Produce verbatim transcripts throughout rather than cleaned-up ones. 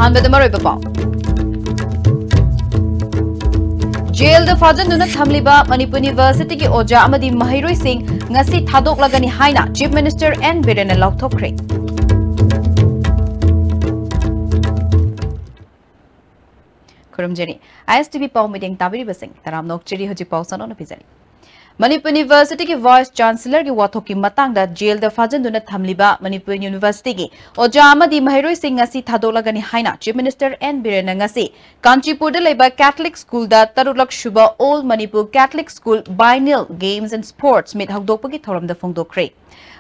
ꯑꯍꯥꯟꯕꯗ ꯃꯔꯨꯑꯣꯏꯕ ꯄꯥꯎ꯫ ꯖꯦꯜꯗ ꯐꯥꯖꯤꯟꯗꯨꯅ ꯊꯝꯂꯤꯕ ꯃꯅꯤꯄꯨꯔ ꯌꯨꯅꯤꯚꯔꯁꯤꯇꯤꯒꯤ ꯑꯣꯖꯥ ꯑꯃꯗꯤ ꯃꯍꯩꯔꯣꯏꯁꯤꯡ ꯉꯁꯤ ꯊꯥꯗꯣꯛꯂꯒꯅꯤ ꯍꯥꯏꯅ ꯆꯤꯐ ꯃꯤꯅꯤꯁꯇꯔ ꯑꯦꯟ ꯕꯤꯔꯦꯟꯅ ꯂꯥꯎꯊꯣꯛꯈ꯭ꯔꯦ꯫ ꯈꯨꯔꯨꯝꯖꯔꯤ꯫ ꯑꯥꯏ ꯑꯦꯁ ꯇꯤ ꯚꯤ ꯄꯥꯎ ꯃꯤꯠꯌꯦꯡ ꯇꯥꯕꯤꯔꯤꯕꯁꯤꯡ ꯇꯔꯥꯝꯅ ꯑꯣꯛꯆꯔꯤ꯫ ꯍꯧꯖꯤꯛ ꯄꯥꯎ ꯁꯟꯗꯣꯛꯅ ꯄꯤꯖꯔꯤ꯫ ꯃꯅꯤꯄꯨꯔ ꯌꯨꯅꯤꯚꯔꯁꯤꯇꯤꯒꯤ ꯚꯥꯏꯁ ꯆꯥꯟꯁꯦꯂꯔꯒꯤ ꯋꯥꯊꯣꯛꯀꯤ ꯃꯇꯥꯡꯗ ꯖꯦꯜꯗ ꯐꯥꯖꯤꯟꯗꯨꯅ ꯊꯝꯂꯤꯕ ꯃꯅꯤꯄꯨꯔ ꯌꯨꯅꯤꯚꯔꯁꯤꯇꯤꯒꯤ ꯑꯣꯖꯥ ꯑꯃꯗꯤ ꯃꯍꯩꯔꯣꯏꯁꯤꯡ ꯉꯁꯤ ꯊꯥꯗꯣꯛꯂꯒꯅꯤ ꯍꯥꯏꯅ ꯆꯤꯐ ꯃꯤꯅꯤꯁꯇꯔ ꯑꯦꯟ ꯕꯤꯔꯦꯟꯅ ꯉꯁꯤ ꯀꯥꯟꯆꯤꯄꯨꯔꯗ ꯂꯩꯕ ꯀꯦꯊꯂꯤꯛ ꯁ꯭ꯀꯨꯜꯗ ꯇꯔꯨꯛꯂꯛ ꯁꯨꯕ All Manipur Catholic School Biennial Games and Sports Meet ꯍꯧꯗꯣꯛꯄꯒꯤ ꯊꯧꯔꯝꯗ ꯐꯣꯡꯗꯣꯛꯈ꯭ꯔꯦ꯫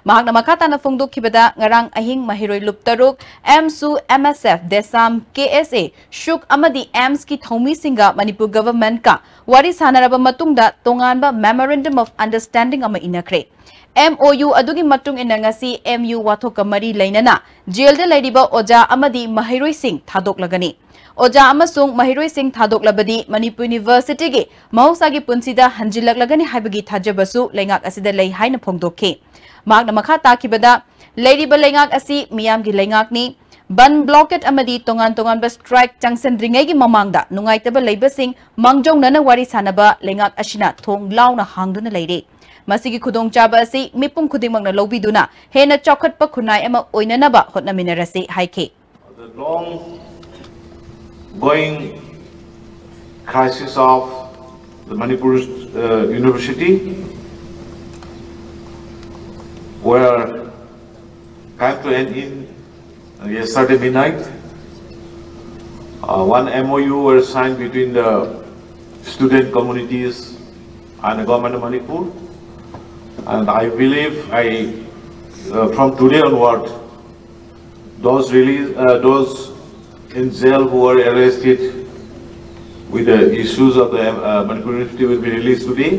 ꯃꯍꯥꯛꯅ ꯃꯈꯥ ꯇꯥꯅ ꯐꯣꯡꯗꯣꯛꯈꯤꯕꯗ, ꯉꯔꯥꯡ ꯑꯍꯤꯡ ꯃꯍꯩꯔꯣꯏ ꯂꯨꯞ ꯇꯔꯨꯛ, ꯑꯦꯝꯁꯨ, ꯑꯦꯝ ꯑꯦꯁ ꯑꯦꯐ, ꯗꯦꯁꯥꯝ, ꯀꯦ ꯑꯦꯁ ꯑꯦ, ꯁꯨꯛ ꯑꯃꯗꯤ ꯑꯦꯝꯁꯀꯤ ꯊꯧꯃꯤꯁꯤꯡꯒ ꯃꯅꯤꯄꯨꯔ ꯒꯚꯔꯟꯃꯦꯟꯠꯀ ꯋꯥꯔꯤ ꯁꯥꯟꯅꯔꯕ ꯃꯇꯨꯡꯗ ꯇꯣꯉꯥꯟꯕ Memorandum of Understanding ꯑꯃ ꯏꯟꯅꯈ꯭ꯔꯦ꯫ ꯑꯦꯝ ꯑꯣ ꯌꯨ ꯑꯗꯨꯒꯤ ꯃꯇꯨꯡ ꯏꯟꯅ ꯉꯁꯤ ꯑꯦꯝ ꯌꯨ ꯋꯥꯊꯣꯛꯀ ꯃꯔꯤ ꯂꯩꯅꯅ ꯖꯦꯜꯗ ꯂꯩꯔꯤꯕ ꯑꯣꯖꯥ ꯑꯃꯗꯤ ꯃꯍꯩꯔꯣꯏꯁꯤꯡ ꯊꯥꯗꯣꯛꯂꯒꯅꯤ꯫ ꯑꯣꯖꯥ ꯑꯃꯁꯨꯡ ꯃꯍꯩꯔꯣꯏꯁꯤꯡ ꯊꯥꯗꯣꯛꯂꯕꯗꯤ ꯃꯅꯤꯄꯨꯔ ꯌꯨꯅꯤꯚꯔꯁꯤꯇꯤꯒꯤ ꯃꯍꯧꯁꯥꯒꯤ ꯄꯨꯟꯁꯤꯗ ꯍꯟꯖꯤꯜꯂꯛꯂꯒꯅꯤ ꯍꯥꯏꯕꯒꯤ ꯊꯥꯖꯕꯁꯨ ꯂꯩꯉꯥꯛ ꯑꯁꯤꯗ ꯂꯩ ꯍꯥꯏꯅ ꯐꯣꯡꯗꯣꯛꯈꯤ꯫ ꯃꯍꯥꯛꯅ ꯃꯈꯥ ꯇꯥꯈꯤꯕꯗ, ꯂꯩꯔꯤꯕ ꯂꯩꯉꯥꯛ ꯑꯁꯤ ꯃꯤꯌꯥꯝꯒꯤ ꯂꯩꯉꯥꯛꯅꯤ꯫ ꯕꯟ, ꯕ꯭ꯂꯣꯀꯦꯠ ꯑꯃꯗꯤ ꯇꯣꯉꯥꯟ ꯇꯣꯉꯥꯟꯕ ꯁ꯭ꯇ꯭ꯔꯥꯏꯛ ꯆꯪꯁꯤꯟꯗ꯭ꯔꯤꯉꯩꯒꯤ ꯃꯃꯥꯡꯗ ꯅꯨꯡꯉꯥꯏꯇꯕ ꯂꯩꯕꯁꯤꯡ ꯃꯥꯡꯖꯧꯅꯅ ꯋꯥꯔꯤ ꯁꯥꯅꯕ ꯂꯩꯉꯥꯛ ꯑꯁꯤꯅ ꯊꯣꯡ ꯂꯥꯎꯅ ꯍꯥꯡꯗꯨꯅ ꯂꯩꯔꯦ꯫ ꯃꯁꯤꯒꯤ ꯈꯨꯗꯣꯡꯆꯥꯕ ꯑꯁꯤ ꯃꯤꯄꯨꯝ ꯈꯨꯗꯤꯡꯃꯛꯅ ꯂꯧꯕꯤꯗꯨꯅ ꯍꯦꯟꯅ ꯆꯥꯎꯈꯠꯄ ꯈꯨꯟꯅꯥꯏ ꯑꯃ ꯑꯣꯏꯅꯅꯕ ꯍꯣꯠꯅꯃꯤꯟꯅꯔꯁꯤ ꯍꯥꯏꯈꯤ꯫ The long going crisis of the Manipur uh, University were came to an end yesterday midnight. Uh, one M O U were signed between the student communities and the government of Manipur. And I believe I, uh, from today onward, those release, uh, those in jail who were arrested with the issues of the uh, Manipur University will be released today,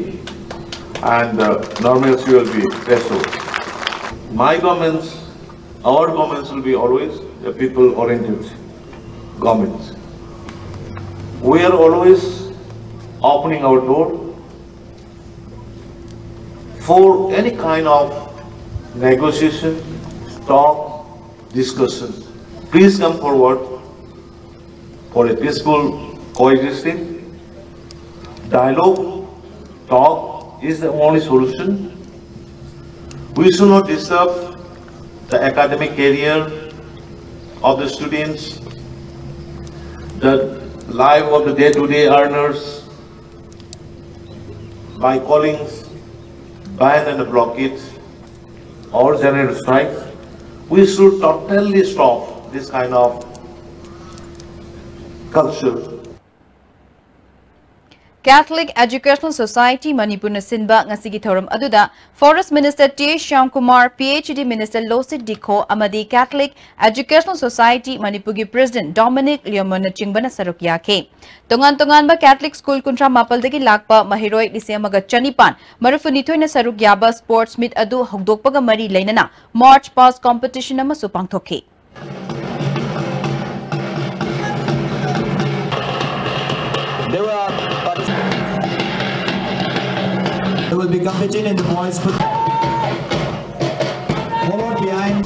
and uh, normalcy will be restored. My comments, our comments will be always the people-oriented comments. We are always opening our door for any kind of negotiation, talk, discussion. Please come forward. for a peaceful coexisting. Dialogue, talk is the only solution. We should not disturb the academic career of the students, the life of the day-to-day earners, by calling ban and blockade or general strike. We should totally stop this kind of culture. Catholic Educational Society ꯃꯅꯤꯄꯨꯔꯅ ꯁꯤꯟꯕ ꯉꯁꯤꯒꯤ ꯊꯧꯔꯝ ꯑꯗꯨꯗ Forest Minister T Shyamkumar, P H E D Minister Losit Dikho ꯑꯃꯗꯤ Catholic Educational Society ꯃꯅꯤꯄꯨꯔꯒꯤ President Dominic Leomonꯅꯆꯤꯡꯕꯅ ꯁꯔꯨꯛ ꯌꯥꯈꯤ꯫ ꯇꯣꯉꯥꯟ ꯇꯣꯉꯥꯟꯕ Catholic school ꯀꯨꯟꯊ꯭ꯔꯥ ꯃꯥꯄꯜꯗꯒꯤ ꯂꯥꯛꯄ ꯃꯍꯩꯔꯣꯏ ꯂꯤꯁꯤꯡ ꯑꯃꯒ ꯆꯅꯤꯄꯥꯟ ꯃꯔꯤꯐꯨꯅꯤꯊꯣꯏꯅ ꯁꯔꯨꯛ ꯌꯥꯕ sports meet ꯑꯗꯨ ꯍꯧꯗꯣꯛꯄꯒ ꯃꯔꯤ ꯂꯩꯅꯅ march past competition ꯑꯃꯁꯨ ꯄꯥꯡꯊꯣꯛꯈꯤ꯫ They were partic- They will be competing in the boys foot- Forward behind.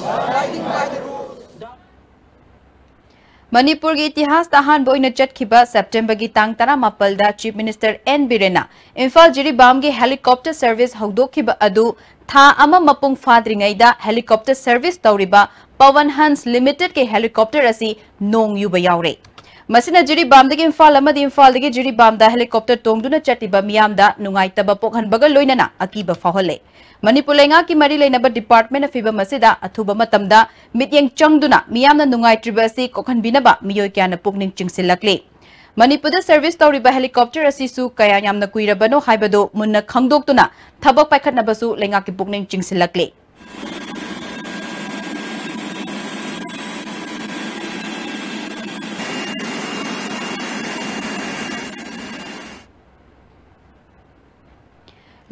ꯃꯅꯤꯄꯨꯔꯒꯤ ꯏꯇꯤꯍꯥꯁꯇ ꯑꯍꯥꯟꯕ ꯑꯣꯏꯅ ꯆꯠꯈꯤꯕ Septemberꯒꯤ ꯇꯥꯡ ꯇꯔꯥꯃꯥꯄꯜꯗ Chief Minister N ꯕꯤꯔꯦꯟꯅ Imphal ꯖꯤꯔꯤꯕꯥꯝꯒꯤ helicopter service ꯍꯧꯗꯣꯛꯈꯤꯕ ꯑꯗꯨ ꯊꯥ ꯑꯃ ꯃꯄꯨꯡ ꯐꯥꯗ꯭ꯔꯤꯉꯩꯗ helicopter service ꯇꯧꯔꯤꯕ Pawan Hans Limitedꯀꯤ helicopter ꯑꯁꯤ ꯅꯣꯡ ꯌꯨꯕ ꯌꯥꯎꯔꯦ꯫ ꯃꯁꯤꯅ ꯖꯤꯔꯤꯕꯥꯝꯗꯒꯤ ꯏꯝꯐꯥꯜ ꯑꯃꯗꯤ ꯏꯝꯐꯥꯜꯗꯒꯤ ꯖꯤꯔꯤꯕꯥꯝꯗ helicopter ꯇꯣꯡꯗꯨꯅ ꯆꯠꯂꯤꯕ ꯃꯤꯌꯥꯝꯗ ꯅꯨꯡꯉꯥꯏꯇꯕ ꯄꯣꯛꯍꯟꯕꯒ ꯂꯣꯏꯅꯅ ꯑꯀꯤꯕ ꯐꯥꯎꯍꯜꯂꯦ꯫ ꯃꯅꯤꯄꯨꯔ ꯂꯩꯉꯥꯛꯀꯤ ꯃꯔꯤ ꯂꯩꯅꯕ departmentꯅ ꯐꯤꯚꯝ ꯑꯁꯤꯗ ꯑꯊꯨꯕ ꯃꯇꯝꯗ ꯃꯤꯠꯌꯦꯡ ꯆꯪꯗꯨꯅ ꯃꯤꯌꯥꯝꯅ ꯅꯨꯡꯉꯥꯏꯇ꯭ꯔꯤꯕ ꯑꯁꯤ ꯀꯣꯛꯍꯟꯕꯤꯅꯕ ꯃꯤꯑꯣꯏ ꯀꯌꯥꯅ ꯄꯨꯛꯅꯤꯡ ꯆꯤꯡꯁꯤꯜꯂꯛꯂꯤ꯫ ꯃꯅꯤꯄꯨꯔꯗ service ꯇꯧꯔꯤꯕ helicopter ꯑꯁꯤꯁꯨ ꯀꯌꯥ ꯌꯥꯝꯅ ꯀꯨꯏꯔꯕꯅꯣ ꯍꯥꯏꯕꯗꯨ ꯃꯨꯟꯅ ꯈꯪꯗꯣꯛꯇꯨꯅ ꯊꯕꯛ ꯄꯥꯏꯈꯠꯅꯕꯁꯨ ꯂꯩꯉꯥꯛꯀꯤ ꯄꯨꯛꯅꯤꯡ ꯆꯤꯡꯁꯤꯜꯂꯛꯂꯤ꯫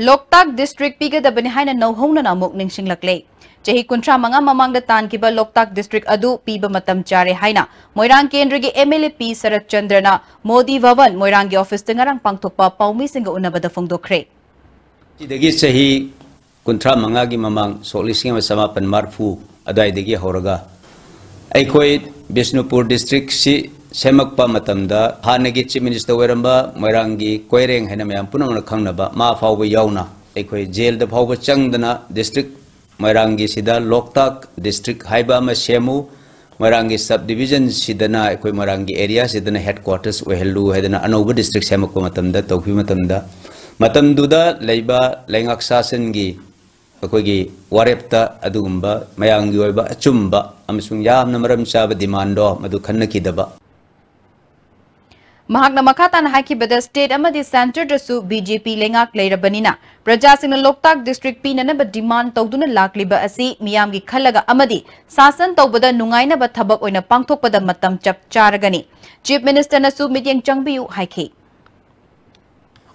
ꯂꯣꯛꯇꯥꯛ district ꯄꯤꯒꯗꯕꯅꯤ ꯍꯥꯏꯅ ꯅꯧꯍꯧꯅꯅ ꯑꯃꯨꯛ ꯅꯤꯡꯁꯤꯡꯂꯛꯂꯦ꯫ ꯆꯍꯤ ꯀꯨꯟꯊ꯭ꯔꯥ ꯃꯉꯥ ꯃꯃꯥꯡꯗ ꯇꯥꯟꯈꯤꯕ ꯂꯣꯛꯇꯥꯛ district ꯑꯗꯨ ꯄꯤꯕ ꯃꯇꯝ ꯆꯥꯔꯦ ꯍꯥꯏꯅ ꯃꯣꯏꯔꯥꯡ ꯀꯦꯟꯗ꯭ꯔꯒꯤ M L A P ꯁꯔꯠ ꯆꯟꯗ꯭ꯔꯅ ꯃꯣꯗꯤ ꯚꯕꯟ ꯃꯣꯏꯔꯥꯡꯒꯤ officeꯇ ꯉꯔꯥꯡ ꯄꯥꯡꯊꯣꯛꯄ ꯄꯥꯎꯃꯤꯁꯤꯡꯒ ꯎꯅꯕꯗ ꯐꯣꯡꯗꯣꯛꯈ꯭ꯔꯦ꯫ ꯁꯤꯗꯒꯤ ꯆꯍꯤ ꯀꯨꯟꯊ꯭ꯔꯥ ꯃꯉꯥꯒꯤ ꯃꯃꯥꯡ, ꯁꯣꯛ ꯂꯤꯁꯤꯡ ꯑꯃ ꯆꯃꯥꯄꯟ ꯃꯔꯤꯐꯨ ꯑꯗꯨꯋꯥꯏꯗꯒꯤ ꯍꯧꯔꯒ ꯑꯩꯈꯣꯏ ꯕꯤꯁꯅꯨꯄꯨꯔ ꯗꯤꯁꯇ꯭ꯔꯤꯛꯁꯤ ꯁꯦꯝꯃꯛꯄ ꯃꯇꯝꯗ ꯍꯥꯟꯅꯒꯤ ꯆꯤꯐ ꯃꯤꯅꯤꯁꯇꯔ ꯑꯣꯏꯔꯝꯕ ꯃꯣꯏꯔꯥꯡꯒꯤ ꯀꯣꯏꯔꯦꯡ ꯍꯥꯏꯅ ꯃꯌꯥꯝ ꯄꯨꯝꯅꯃꯛꯅ ꯈꯪꯅꯕ ꯃꯥ ꯐꯥꯎꯕ ꯌꯥꯎꯅ ꯑꯩꯈꯣꯏ ꯖꯦꯜꯗ ꯐꯥꯎꯕ ꯆꯪꯗꯅ ꯗꯤꯁꯇ꯭ꯔꯤꯛ ꯃꯣꯏꯔꯥꯡꯒꯤꯁꯤꯗ ꯂꯣꯛꯇꯥꯛ ꯗꯤꯁꯇ꯭ꯔꯤꯛ ꯍꯥꯏꯕ ꯑꯃ ꯁꯦꯝꯃꯨ, ꯃꯣꯏꯔꯥꯡꯒꯤ ꯁꯕ ꯗꯤꯕꯤꯖꯟꯁꯤꯗꯅ ꯑꯩꯈꯣꯏ ꯃꯣꯏꯔꯥꯡꯒꯤ ꯑꯦꯔꯤꯌꯥꯁꯤꯗꯅ ꯍꯦꯗ ꯀ꯭ꯋꯥꯔꯇꯔꯁ ꯑꯣꯏꯍꯜꯂꯨ ꯍꯥꯏꯗꯅ ꯑꯅꯧꯕ ꯗꯤꯁꯇ꯭ꯔꯤꯛ ꯁꯦꯝꯃꯛꯄ ꯃꯇꯝꯗ ꯇꯧꯈꯤꯕ ꯃꯇꯝꯗ ꯃꯇꯝꯗꯨꯗ ꯂꯩꯕ ꯂꯩꯉꯥꯛ ꯁꯥꯁꯟꯒꯤ ꯑꯩꯈꯣꯏꯒꯤ ꯋꯥꯔꯦꯞꯇ ꯑꯗꯨꯒꯨꯝꯕ ꯃꯌꯥꯝꯒꯤ ꯑꯣꯏꯕ ꯑꯆꯨꯝꯕ ꯑꯃꯁꯨꯡ ꯌꯥꯝꯅ ꯃꯔꯝ ꯆꯥꯕ ꯗꯤꯃꯥꯟꯗꯣ ꯃꯗꯨ ꯈꯟꯅꯈꯤꯗꯕ꯫ ꯃꯍꯥꯛꯅ ꯃꯈꯥ ꯇꯥꯅ ꯍꯥꯏꯈꯤꯕꯗ, ꯁ꯭ꯇꯦꯠ ꯑꯃꯗꯤ ꯁꯦꯟꯇꯔꯗꯁꯨ ꯕꯤ ꯖꯦ ꯄꯤ ꯂꯩꯉꯥꯛ ꯂꯩꯔꯕꯅꯤꯅ ꯄ꯭ꯔꯖꯥꯁꯤꯡꯅ ꯂꯣꯛꯇꯥꯛ ꯗꯤꯁꯇ꯭ꯔꯤꯛ ꯄꯤꯅꯅꯕ ꯗꯤꯃꯥꯟ ꯇꯧꯗꯨꯅ ꯂꯥꯛꯂꯤꯕ ꯑꯁꯤ ꯃꯤꯌꯥꯝꯒꯤ ꯈꯜꯂꯒ ꯑꯃꯗꯤ ꯁꯥꯁꯟ ꯇꯧꯕꯗ ꯅꯨꯡꯉꯥꯏꯅꯕ ꯊꯕꯛ ꯑꯣꯏꯅ ꯄꯥꯡꯊꯣꯛꯄꯗ ꯃꯇꯝ ꯆꯞ ꯆꯥꯔꯒꯅꯤ꯫ ꯆꯤꯐ ꯃꯤꯅꯤꯁꯇꯔꯅꯁꯨ ꯃꯤꯠꯌꯦꯡ ꯆꯪꯕꯤꯌꯨ ꯍꯥꯏꯈꯤ꯫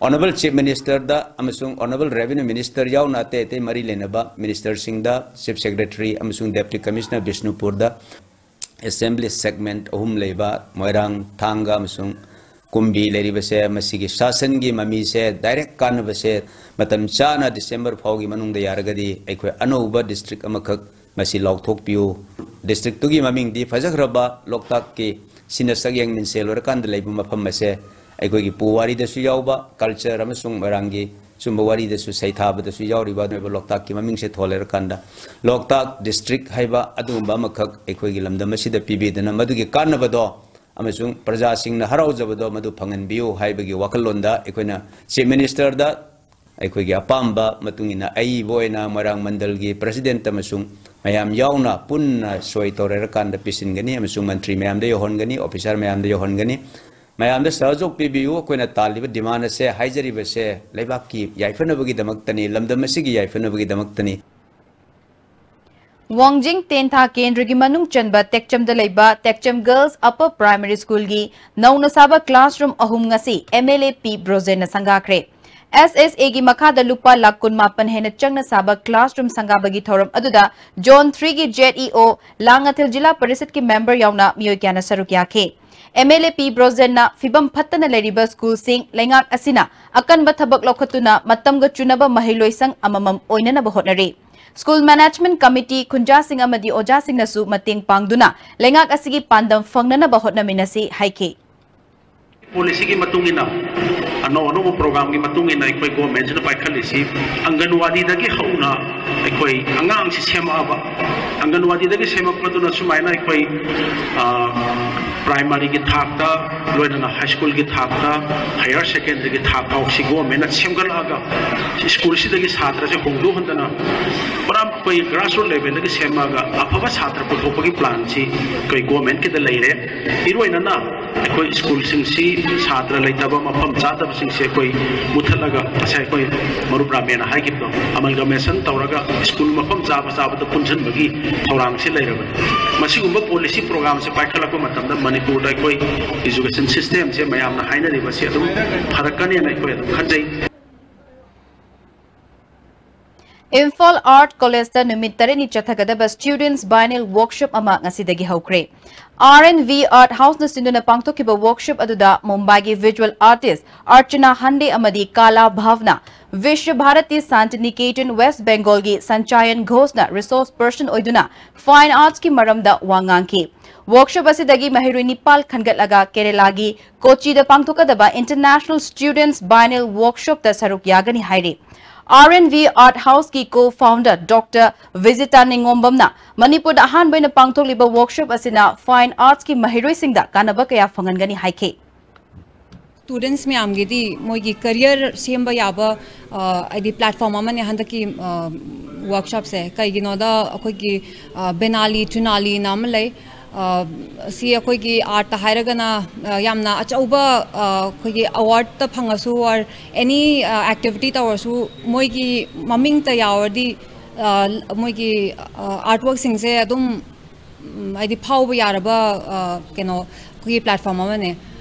ꯑꯣꯅꯔꯦꯕꯜ ꯆꯤꯐ ꯃꯤꯅꯤꯁꯇꯔꯗ ꯑꯃꯁꯨꯡ ꯑꯣꯅꯔꯦꯕꯜ ꯔꯦꯚꯤꯅ꯭ꯌꯨ ꯃꯤꯅꯤꯁꯇꯔ ꯌꯥꯎꯅ ꯑꯇꯩ ꯑꯇꯩ ꯃꯔꯤ ꯂꯩꯅꯕ ꯃꯤꯅꯤꯁꯇꯔꯁꯤꯡꯗ, ꯆꯤꯐ ꯁꯦꯀ꯭ꯔꯦꯇꯔꯤ ꯑꯃꯁꯨꯡ ꯗꯦꯄ꯭ꯌꯨꯇꯤ ꯀꯃꯤꯁꯅꯔ ꯕꯤꯁꯅꯨꯄꯨꯔꯗ, ꯑꯦꯁꯦꯝꯕ꯭ꯂꯤ ꯁꯦꯒꯃꯦꯟꯠ ꯑꯍꯨꯝ ꯂꯩꯕ ꯃꯣꯏꯔꯥꯡ, ꯊꯥꯡꯒ ꯑꯃꯁꯨꯡ ꯀꯨꯝꯕꯤ ꯂꯩꯔꯤꯕꯁꯦ, ꯃꯁꯤꯒꯤ ꯁꯥꯁꯟꯒꯤ ꯃꯃꯤꯁꯦ ꯗꯥꯏꯔꯦꯛ ꯀꯥꯟꯅꯕꯁꯦ ꯃꯇꯝ ꯆꯥꯅ ꯗꯤꯁꯦꯝꯕꯔ ꯐꯥꯎꯒꯤ ꯃꯅꯨꯡꯗ ꯌꯥꯔꯒꯗꯤ ꯑꯩꯈꯣꯏ ꯑꯅꯧꯕ ꯗꯤꯁꯇ꯭ꯔꯤꯛ ꯑꯃꯈꯛ ꯃꯁꯤ ꯂꯥꯎꯊꯣꯛꯄꯤꯌꯨ꯫ ꯗꯤꯁꯇ꯭ꯔꯤꯛꯇꯨꯒꯤ ꯃꯃꯤꯡꯗꯤ ꯐꯖꯈ꯭ꯔꯕ ꯂꯣꯛꯇꯥꯛꯀꯤ ꯁꯤꯅ ꯁꯛꯌꯦꯡ ꯃꯤꯡꯁꯦꯜ ꯑꯣꯏꯔꯀꯥꯟꯗ ꯂꯩꯕ ꯃꯐꯝ ꯑꯁꯦ ꯑꯩꯈꯣꯏꯒꯤ ꯄꯨꯋꯥꯔꯤꯗꯁꯨ ꯌꯥꯎꯕ, ꯀꯜꯆꯔ ꯑꯃꯁꯨꯡ ꯃꯣꯏꯔꯥꯡꯒꯤ ꯁꯨꯝꯕ ꯋꯥꯔꯤꯗꯁꯨ ꯁꯩꯊꯥꯕꯗꯁꯨ ꯌꯥꯎꯔꯤꯕ ꯑꯗꯨꯒꯨꯝꯕ ꯂꯣꯛꯇꯥꯛꯀꯤ ꯃꯃꯤꯡꯁꯦ ꯊꯣꯜꯂꯔꯀꯥꯟꯗ ꯂꯣꯛꯇꯥꯛ ꯗꯤꯁꯇ꯭ꯔꯤꯛ ꯍꯥꯏꯕ ꯑꯗꯨꯒꯨꯝꯕ ꯑꯃꯈꯛ ꯑꯩꯈꯣꯏꯒꯤ ꯂꯝꯗꯝ ꯑꯁꯤꯗ ꯄꯤꯕꯤꯗꯨꯅ ꯃꯗꯨꯒꯤ ꯀꯥꯟꯅꯕꯗꯣ ꯑꯃꯁꯨꯡ ꯄ꯭ꯔꯖꯥꯁꯤꯡꯅ ꯍꯔꯥꯎꯖꯕꯗꯣ ꯃꯗꯨ ꯐꯪꯍꯟꯕꯤꯌꯨ ꯍꯥꯏꯕꯒꯤ ꯋꯥꯈꯜꯂꯣꯟꯗ ꯑꯩꯈꯣꯏꯅ ꯆꯤꯐ ꯃꯤꯅꯤꯁꯇꯔꯗ ꯑꯩꯈꯣꯏꯒꯤ ꯑꯄꯥꯝꯕ ꯃꯇꯨꯡ ꯏꯟꯅ ꯑꯏꯕ ꯑꯣꯏꯅ ꯃꯣꯏꯔꯥꯡ ꯃꯟꯗꯜꯒꯤ ꯄ꯭ꯔꯁꯤꯗꯦꯟꯠ ꯑꯃꯁꯨꯡ ꯃꯌꯥꯝ ꯌꯥꯎꯅ ꯄꯨꯟꯅ ꯁꯣꯏ ꯇꯧꯔꯦꯔꯀꯥꯟꯗ ꯄꯤꯁꯤꯟꯒꯅꯤ ꯑꯃꯁꯨꯡ ꯃꯟꯇ꯭ꯔꯤ ꯃꯌꯥꯝꯗ ꯌꯧꯍꯟꯒꯅꯤ, ꯑꯣꯐꯤꯁꯥꯔ ꯃꯌꯥꯝꯗ ꯌꯧꯍꯟꯒꯅꯤ꯫ ꯃꯌꯥꯝꯗ ꯁꯍꯖꯣꯛ ꯄꯤꯕꯤꯌꯨ, ꯑꯩꯈꯣꯏꯅ ꯇꯥꯜꯂꯤꯕ ꯗꯤꯃꯥꯟ ꯑꯁꯦ, ꯍꯥꯏꯖꯔꯤꯕꯁꯦ ꯂꯩꯕꯥꯛꯀꯤ ꯌꯥꯏꯐꯅꯕꯒꯤꯗꯃꯛꯇꯅꯤ, ꯂꯝꯗꯝ ꯑꯁꯤꯒꯤ ꯌꯥꯏꯐꯅꯕꯒꯤꯗꯃꯛꯇꯅꯤ꯫ ꯋꯥꯡꯖꯤꯡ ꯇꯦꯟꯊꯥ ꯀꯦꯟꯗ꯭ꯔꯒꯤ ꯃꯅꯨꯡ ꯆꯟꯕ ꯇꯦꯛꯆꯝꯗ ꯂꯩꯕ ꯇꯦꯛꯆꯝ ꯒꯔꯜꯁ ꯑꯄꯔ ꯄ꯭ꯔꯥꯏꯃꯔꯤ ꯁ꯭ꯀꯨꯜꯒꯤ ꯅꯧꯅ ꯁꯥꯕ ꯀ꯭ꯂꯥꯁꯔꯨꯝ ꯑꯍꯨꯝ ꯉꯁꯤ ꯑꯦꯝ ꯑꯦꯜ ꯑꯦ ꯄꯤ ꯕ꯭ꯔꯣꯖꯦꯟꯅ ꯁꯪꯒꯥꯈ꯭ꯔꯦ꯫ ꯑꯦꯁ ꯑꯦꯁ ꯑꯦꯒꯤ ꯃꯈꯥꯗ ꯂꯨꯄꯥ ꯂꯥꯈ ꯀꯨꯟꯃꯥꯄꯟ ꯍꯦꯟꯅ ꯆꯪꯅ ꯁꯥꯕ ꯀ꯭ꯂꯥꯁꯔꯨꯝ ꯁꯪꯒꯥꯕꯒꯤ ꯊꯧꯔꯝ ꯑꯗꯨꯗ ꯖꯣꯟ ꯊ꯭ꯔꯤꯒꯤ ꯖꯦꯠ ꯏ ꯑꯣ, ꯂꯥꯡꯉꯊꯦꯜ ꯖꯤꯂꯥ ꯄꯔꯤꯁꯠꯀꯤ ꯃꯦꯝꯕꯔ ꯌꯥꯎꯅ ꯃꯤꯑꯣꯏ ꯀꯌꯥꯅ ꯁꯔꯨꯛ ꯌꯥꯈꯤ꯫ ꯑꯦꯝ ꯑꯦꯜ ꯑꯦ ꯄꯤ ꯕ꯭ꯔꯣꯖꯦꯟꯅ ꯐꯤꯕꯝ ꯐꯠꯇꯅ ꯂꯩꯔꯤꯕ ꯁ꯭ꯀꯨꯜꯁꯤꯡ ꯂꯩꯉꯥꯛ ꯑꯁꯤꯅ ꯑꯀꯟꯕ ꯊꯕꯛ ꯂꯧꯈꯠꯇꯨꯅ ꯃꯇꯝꯒ ꯆꯨꯅꯕ ꯃꯍꯩꯂꯣꯏꯁꯪ ꯑꯃꯃꯝ ꯑꯣꯏꯅꯅꯕ ꯍꯣꯠꯅꯔꯤ꯫ School Management Committee, ꯈꯨꯟꯖꯥꯁꯤꯡ ꯑꯃꯗꯤ ꯑꯣꯖꯥꯁꯤꯡꯅꯁꯨ ꯃꯇꯦꯡ ꯄꯥꯡꯗꯨꯅ ꯂꯩꯉꯥꯛ ꯑꯁꯤꯒꯤ ꯄꯥꯟꯗꯝ ꯐꯪꯅꯅꯕ ꯍꯣꯠꯅꯃꯤꯟꯅꯁꯤ ꯍꯥꯏꯈꯤ꯫ ꯄꯣꯂꯤꯁꯤꯒꯤ ꯃꯇꯨꯡ ꯏꯟꯅ ꯑꯅꯧ ꯑꯅꯧꯕ ꯄ꯭ꯔꯣꯒ꯭ꯔꯥꯝꯒꯤ ꯃꯇꯨꯡ ꯏꯟꯅ ꯑꯩꯈꯣꯏ ꯒꯣꯔꯃꯦꯟꯁꯤꯅ ꯄꯥꯏꯈꯠꯂꯤꯁꯤ ꯑꯪꯒꯟꯋꯥꯗꯤꯗꯒꯤ ꯍꯧꯅ ꯑꯩꯈꯣꯏ ꯑꯉꯥꯡꯁꯤ ꯁꯦꯝꯃꯛꯑꯕ, ꯑꯪꯒꯟꯋꯥꯗꯤꯗꯒꯤ ꯁꯦꯝꯃꯛꯄꯗꯨꯅ ꯁꯨꯃꯥꯏꯅ ꯑꯩꯈꯣꯏ ꯄ꯭ꯔꯥꯏꯃꯥꯔꯤꯒꯤ ꯊꯥꯛꯇ, ꯂꯣꯏꯅꯅ ꯍꯥꯏ ꯁ꯭ꯀꯨꯜꯒꯤ ꯊꯥꯛꯇ, ꯍꯥꯌꯔ ꯁꯦꯀꯦꯟꯗꯔꯤꯒꯤ ꯊꯥꯛ ꯐꯥꯎꯁꯤ ꯒꯣꯔꯃꯦꯟꯅ ꯁꯦꯝꯒꯠꯂꯛꯑꯒ ꯁ꯭ꯀꯨꯜꯁꯤꯗꯒꯤ ꯁꯥꯇ꯭ꯔꯁꯦ ꯍꯣꯡꯗꯣꯛꯍꯟꯗꯅ ꯄꯨꯔꯥ ꯑꯩꯈꯣꯏ ꯒ꯭ꯔꯥꯁꯔꯨꯠ ꯂꯦꯚꯦꯜꯗꯒꯤ ꯁꯦꯝꯃꯛꯑꯒ ꯑꯐꯕ ꯁꯥꯇ꯭ꯔ ꯄꯨꯊꯣꯛꯄꯒꯤ ꯄ꯭ꯂꯥꯟꯁꯤ ꯑꯩꯈꯣꯏ ꯒꯣꯔꯃꯦꯟꯀꯤꯗ ꯂꯩꯔꯦ꯫ ꯏꯔꯣꯏꯅꯅ ꯑꯩꯈꯣꯏ ꯁ꯭ꯀꯨꯜꯁꯤꯡꯁꯤ ꯁꯥꯇ꯭ꯔ ꯂꯩꯇꯕ ꯃꯐꯝ ꯆꯥꯗꯕꯁꯤꯡꯁꯦ ꯑꯩꯈꯣꯏ ꯃꯨꯊꯠꯂꯒ ꯉꯁꯥꯏ ꯑꯩꯈꯣꯏ ꯃꯔꯨꯞ ꯔꯥꯃꯦꯅ ꯍꯥꯏꯈꯤꯕꯗꯣ, ꯑꯃꯜꯒꯃꯦꯁꯟ ꯇꯧꯔꯒ ꯁ꯭ꯀꯨꯜ ꯃꯐꯝ ꯆꯥꯕ ꯆꯥꯕꯗ ꯄꯨꯟꯁꯤꯟꯕꯒꯤ ꯊꯧꯔꯥꯡꯁꯤ ꯂꯩꯔꯕꯅꯤ꯫ ꯃꯁꯤꯒꯨꯝꯕ ꯄꯣꯂꯤꯁꯤ ꯄ꯭ꯔꯣꯒ꯭ꯔꯥꯝꯁꯦ ꯄꯥꯏꯈꯠꯂꯛꯄ ꯃꯇꯝꯗ ꯃꯅꯤꯄꯨꯔꯗ ꯑꯩꯈꯣꯏ ꯏꯖꯨꯀꯦꯁꯟ ꯁꯤꯁꯇꯦꯝꯁꯦ ꯃꯌꯥꯝꯅ ꯍꯥꯏꯅꯔꯤꯕꯁꯤ ꯑꯗꯨꯝ ꯐꯔꯛꯀꯅꯦꯅ ꯑꯩꯈꯣꯏ ꯑꯗꯨꯝ ꯈꯟꯖꯩ꯫ Imphal Art Collegeꯇ ꯅꯨꯃꯤꯠ ꯇꯔꯦꯠꯅꯤ ꯆꯠꯊꯒꯗꯕ Students Biennial Workshop ꯑꯃ ꯉꯁꯤꯗꯒꯤ ꯍꯧꯈ꯭ꯔꯦ꯫ R and V Art Houseꯅ ꯁꯤꯟꯗꯨꯅ ꯄꯥꯡꯊꯣꯛꯈꯤꯕ workshop ꯑꯗꯨꯗ ꯃꯨꯝꯕꯥꯏꯒꯤ visual artist Archana Hande ꯑꯃꯗꯤ Kala Bhavna, Vishwa Bharati Santiniketan West Bengalꯒꯤ Sanchayan Ghosna resource person ꯑꯣꯏꯗꯨꯅ fine artsꯀꯤ ꯃꯔꯝꯗ ꯋꯥ ꯉꯥꯡꯈꯤ꯫ Workshop ꯑꯁꯤꯗꯒꯤ ꯃꯍꯩꯔꯣꯏ ꯅꯤꯄꯥꯜ ꯈꯟꯒꯠꯂꯒ ꯀꯦꯔꯦꯂꯥꯒꯤ ꯀꯣꯆꯤꯗ ꯄꯥꯡꯊꯣꯛꯀꯗꯕ International Students Biennial Workshopꯇ ꯁꯔꯨꯛ ꯌꯥꯒꯅꯤ ꯍꯥꯏꯔꯤ꯫ R and V Art Houseꯀꯤ co-founder Doctor Vijita Ningombamꯅ ꯃꯅꯤꯄꯨꯔꯗ ꯑꯍꯥꯟꯕ ꯑꯣꯏꯅ ꯄꯥꯡꯊꯣꯛꯂꯤꯕ workshop ꯑꯁꯤꯅ fine artsꯀꯤ ꯃꯍꯩꯔꯣꯏꯁꯤꯡꯗ ꯀꯥꯟꯅꯕ ꯀꯌꯥ ꯐꯪꯍꯟꯒꯅꯤ ꯍꯥꯏꯈꯤ꯫ Students ꯃꯌꯥꯝꯒꯤꯗꯤ ꯃꯣꯏꯒꯤ career ꯁꯦꯝꯕ ꯌꯥꯕ, ꯑ, ꯍꯥꯏꯗꯤ platform ꯑꯃꯅꯦ ꯍꯟꯗꯛꯀꯤ, ꯑ, workshopꯁꯦ꯫ ꯀꯩꯒꯤꯅꯣꯗ ꯑꯩꯈꯣꯏꯒꯤ, ꯑ, ꯕꯦꯅꯥꯂꯤ ꯇ꯭ꯔꯤꯅꯥꯂꯤꯅ ꯑꯃ ꯂꯩ꯫ ꯑ, ꯁꯤ ꯑꯩꯈꯣꯏꯒꯤ artꯇ ꯍꯥꯏꯔꯒꯅ, ꯑ, ꯌꯥꯝꯅ ꯑꯆꯧꯕ, ꯑ, ꯑꯩꯈꯣꯏꯒꯤ awardꯇ ꯐꯪꯉꯁꯨ or any, ꯑ, activity ꯇꯧꯔꯁꯨ ꯃꯣꯏꯒꯤ ꯃꯃꯤꯡꯇ ꯌꯥꯎꯔꯗꯤ, ꯑ, ꯃꯣꯏꯒꯤ, ꯑ, artworkꯁꯤꯡꯁꯦ ꯑꯗꯨꯝ ꯎꯝ, ꯍꯥꯏꯗꯤ ꯐꯥꯎꯕ ꯌꯥꯔꯕ, ꯑ, ꯀꯩꯅꯣ, ꯑꯩꯈꯣꯏꯒꯤ platform ꯑꯃꯅꯦ꯫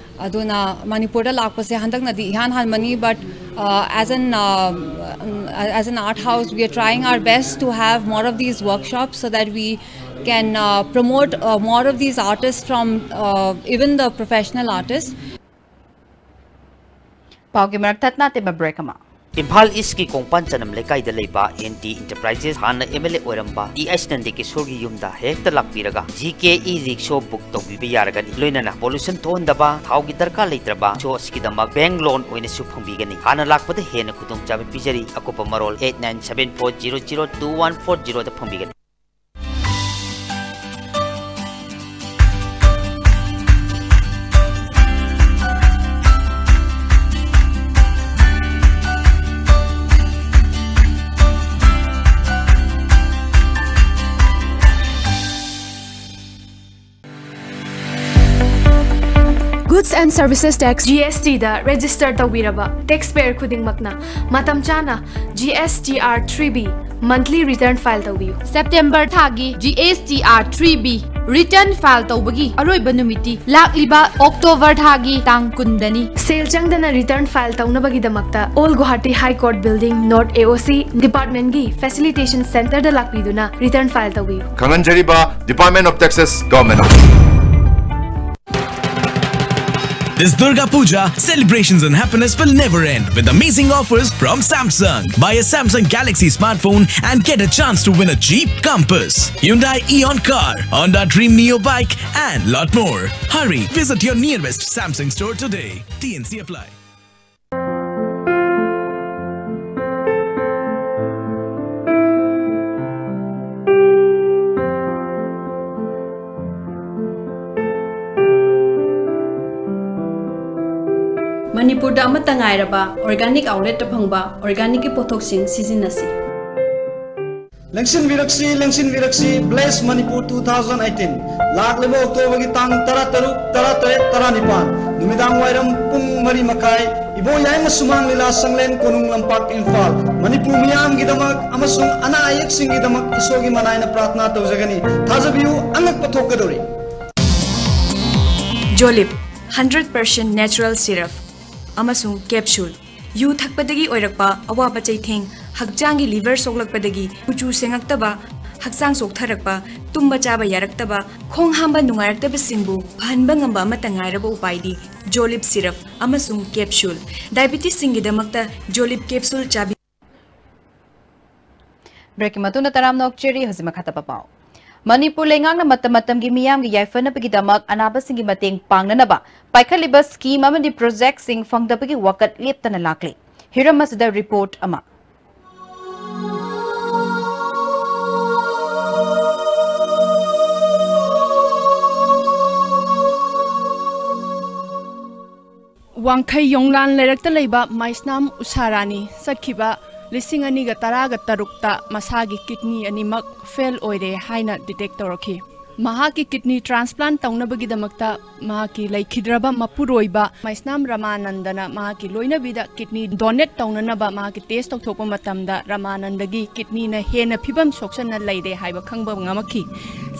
ꯑꯗꯨꯅ ꯃꯅꯤꯄꯨꯔꯗ ꯂꯥꯛꯄꯁꯦ ꯍꯟꯗꯛꯅꯗꯤ ꯏꯍꯥꯟ ꯍꯥꯟꯕꯅꯤ, but, uh, as an, uh, as an art house, we are trying our best to have more of these workshops so that we can, uh, promote, uh, more of these artists from, uh, even the professional artists. ꯄꯥꯎꯒꯤ ꯃꯔꯛ ꯊꯠꯅ ꯇꯦꯟꯕ break ꯑꯃ꯫ ꯏꯝꯐꯥꯜ ꯏꯁꯀꯤ ꯀꯣꯡꯄꯥꯟ ꯆꯅꯝ ꯂꯩꯀꯥꯏꯗ ꯂꯩꯕ and T enterprises, ꯍꯥꯟꯅ M L A ꯑꯣꯏꯔꯝꯕ T H ꯅꯟꯗꯀꯤꯁꯣꯔꯒꯤ ꯌꯨꯝꯗ ꯍꯦꯛꯇ ꯂꯥꯛꯄꯤꯔꯒ ꯖꯤ ꯀꯦ ꯏ ꯔꯤꯛꯁꯣ ꯕꯨꯛ ꯇꯧꯕꯤꯕ ꯌꯥꯔꯒꯅꯤ꯫ ꯂꯣꯏꯅꯅ ꯄꯣꯂꯨꯁꯟ ꯊꯣꯛꯍꯟꯗꯕ, ꯊꯥꯎꯒꯤ ꯗꯔꯀꯥꯔ ꯂꯩꯇ꯭ꯔꯕ ꯔꯤꯛꯁꯣ ꯑꯁꯤꯒꯤꯗꯃꯛ ꯕꯦꯡ ꯂꯣꯟ ꯑꯣꯏꯅꯁꯨ ꯐꯪꯕꯤꯒꯅꯤ꯫ ꯍꯥꯟꯅ ꯂꯥꯛꯄꯗ ꯍꯦꯟꯅ ꯈꯨꯗꯣꯡꯆꯥꯕ ꯄꯤꯖꯔꯤ꯫ ꯑꯀꯨꯞꯄ ꯃꯔꯣꯜ eight nine seven four zero zero two one four zero ꯗ ꯐꯪꯕꯤꯒꯅꯤ꯫ Goods and Services Tax, G S T the register ꯇꯧꯕꯤꯔꯕ taxpayer ꯈꯨꯗꯤꯡꯃꯛꯅ ꯃꯇꯝ ꯆꯥꯅ G S T R three B monthly return file ꯇꯧꯕꯤꯌꯨ꯫ September ꯊꯥꯒꯤ G S T R three B return file ꯇꯧꯕꯒꯤ ꯑꯔꯣꯏꯕ ꯅꯨꯃꯤꯠꯇꯤ ꯂꯥꯛꯂꯤꯕ October ꯊꯥꯒꯤ ꯇꯥꯡ ꯀꯨꯟꯗꯅꯤ꯫ ꯁꯦꯜ ꯆꯪꯗꯅ return file ꯇꯧꯅꯕꯒꯤꯗꯃꯛꯇ All Guwahati High Court Building, North A O C department ꯒꯤ facilitation center ꯗ ꯂꯥꯛꯄꯤꯗꯨꯅ return file ꯇꯧꯕꯤꯌꯨ꯫ ꯈꯪꯍꯟꯖꯔꯤꯕ, Department of Taxes, Government of This Durga Puja, celebrations and happiness will never end with amazing offers from Samsung. Buy a Samsung Galaxy smartphone and get a chance to win a Jeep Compass, Hyundai Eon car, Honda Dream Neo bike, and lot more. Hurry, visit your nearest Samsung store today. T N C apply. ꯃꯅꯤꯄꯨꯔꯗ ꯑꯃꯠꯇ ꯉꯥꯏꯔꯕ organic outlet ꯇ ꯐꯪꯕ organic ꯀꯤ ꯄꯣꯠꯊꯣꯛꯁꯤꯡ ꯁꯤꯖꯤꯟꯅꯁꯤ꯫ ꯂꯦꯡꯁꯤꯟꯕꯤꯔꯛꯁꯤ, ꯂꯦꯡꯁꯤꯟꯕꯤꯔꯛꯁꯤ, Bless Manipur two thousand eighteen꯫ ꯂꯥꯛꯂꯤꯕ October ꯒꯤ ꯇꯥꯡ ꯇꯔꯥꯇꯔꯨꯛ, ꯇꯔꯥꯇꯔꯦꯠ, ꯇꯔꯥꯅꯤꯄꯥꯟ, ꯅꯨꯃꯤꯗꯥꯡ ꯋꯥꯏꯔꯝ ꯄꯨꯡ ꯃꯔꯤ ꯃꯈꯥꯏ, ꯏꯕꯣꯌꯥꯏꯃ ꯁꯨꯃꯥꯡ ꯂꯤꯂꯥ ꯁꯪꯂꯦꯟ ꯀꯣꯅꯨꯡ ꯂꯝꯄꯥꯛ, ꯏꯝꯐꯥꯜ꯫ ꯃꯅꯤꯄꯨꯔ ꯃꯤꯌꯥꯝꯒꯤꯗꯃꯛ ꯑꯃꯁꯨꯡ ꯑꯅꯥ ꯑꯌꯦꯛꯁꯤꯡꯒꯤꯗꯃꯛ ꯏꯁꯣꯔꯒꯤ ꯃꯅꯥꯏꯅ ꯄ꯭ꯔꯥꯔꯊꯅꯥ ꯇꯧꯖꯒꯅꯤ꯫ ꯊꯥꯖꯕꯤꯌꯨ, ꯑꯉꯛꯄ ꯊꯣꯛꯀꯗꯧꯔꯤ꯫ Jolib, hundred percent natural syrup ꯑꯃꯁꯨꯡ capsule꯫ ꯌꯨ ꯊꯛꯄꯗꯒꯤ ꯑꯣꯏꯔꯛꯄ ꯑꯋꯥꯕ ꯆꯩꯊꯦꯡ, ꯍꯛꯆꯥꯡꯒꯤ liver ꯁꯣꯛꯂꯛꯄꯗꯒꯤ ꯀꯨꯆꯨ ꯁꯦꯡꯉꯛꯇꯕ, ꯍꯛꯆꯥꯡ ꯆꯣꯛꯊꯔꯛꯄ, ꯇꯨꯝꯕ ꯆꯥꯕ ꯌꯥꯔꯛꯇꯕ, ꯈꯣꯡ ꯍꯥꯝꯕ ꯅꯨꯡꯉꯥꯏꯔꯛꯇꯕꯁꯤꯡꯕꯨ ꯐꯍꯟꯕ ꯉꯝꯕ ꯑꯃꯠꯇ ꯉꯥꯏꯔꯕ ꯎꯄꯥꯏꯗꯤ ꯖꯣꯂꯤꯞ ꯁꯤꯔꯞ ꯑꯃꯁꯨꯡ ꯀꯦꯞꯁꯨꯜ꯫ ꯗꯥꯏꯕꯤꯇꯤꯁꯁꯤꯡꯒꯤꯗꯃꯛꯇ ꯖꯣꯂꯤꯞ ꯀꯦꯞꯁꯨꯜ ꯆꯥꯕꯤ꯫ ꯕ꯭ꯔꯦꯛꯀꯤ ꯃꯇꯨꯡꯗ ꯇꯔꯥꯝꯅ ꯑꯣꯛꯆꯔꯤ꯫ ꯍꯧꯖꯤꯛ ꯃꯈꯥ ꯇꯥꯕ ꯄꯥꯎ꯫ ꯃꯅꯤꯄꯨꯔ ꯂꯩꯉꯥꯛꯅ ꯃꯇꯝ ꯃꯇꯝꯒꯤ ꯃꯤꯌꯥꯝꯒꯤ ꯌꯥꯏꯐꯅꯕꯒꯤꯗꯃꯛ ꯑꯅꯥꯕꯁꯤꯡꯒꯤ ꯃꯇꯦꯡ ꯄꯥꯡꯅꯅꯕ ꯄꯥꯏꯈꯠꯂꯤꯕ ꯁ꯭ꯀꯤꯝ ꯑꯃꯗꯤ ꯄ꯭ꯔꯣꯖꯦꯛꯁꯤꯡ ꯐꯪꯗꯕꯒꯤ ꯋꯥꯀꯠ ꯂꯦꯞꯇꯅ ꯂꯥꯛꯂꯤ꯫ ꯍꯤꯔꯝ ꯑꯁꯤꯗ ꯔꯤꯄꯣꯔꯠ ꯑꯃ꯫ ꯋꯥꯡꯈꯩ ꯌꯣꯡꯂꯥꯟ ꯂꯩꯔꯛꯇ ꯂꯩꯕ ꯃꯩꯁꯅꯥꯝ ꯎꯁꯥꯔꯥꯅꯤ ꯆꯠꯈꯤꯕ ꯂꯤꯁꯤꯡ ꯑꯅꯤꯒ ꯇꯔꯥꯒ ꯇꯔꯨꯛꯇ ꯃꯁꯥꯒꯤ ꯀꯤꯗꯅꯤ ꯑꯅꯤꯃꯛ ꯐꯦꯜ ꯑꯣꯏꯔꯦ ꯍꯥꯏꯅ ꯗꯤꯇꯦꯛ ꯇꯧꯔꯛꯈꯤ꯫ ꯃꯍꯥꯛꯀꯤ ꯀꯤꯗꯅꯤ ꯇ꯭ꯔꯥꯟꯁꯄ꯭ꯂꯥꯟ ꯇꯧꯅꯕꯒꯤꯗꯃꯛꯇ ꯃꯍꯥꯛꯀꯤ ꯂꯩꯈꯤꯗ꯭ꯔꯕ ꯃꯄꯨꯔꯣꯏꯕ ꯃꯩꯁꯅꯥꯝ ꯔꯃꯥꯅꯟꯗꯅ ꯃꯍꯥꯛꯀꯤ ꯂꯣꯏꯅꯕꯤꯗ ꯀꯤꯗꯅꯤ ꯗꯣꯅꯦꯠ ꯇꯧꯅꯅꯕ ꯃꯍꯥꯛꯀꯤ ꯇꯦꯁ ꯇꯧꯊꯣꯛꯄ ꯃꯇꯝꯗ ꯔꯃꯥꯅꯟꯗꯒꯤ ꯀꯤꯗꯅꯤꯅ ꯍꯦꯟꯅ ꯐꯤꯕꯝ ꯁꯣꯛꯆꯟꯅ ꯂꯩꯔꯦ ꯍꯥꯏꯕ ꯈꯪꯕ ꯉꯝꯃꯛꯈꯤ꯫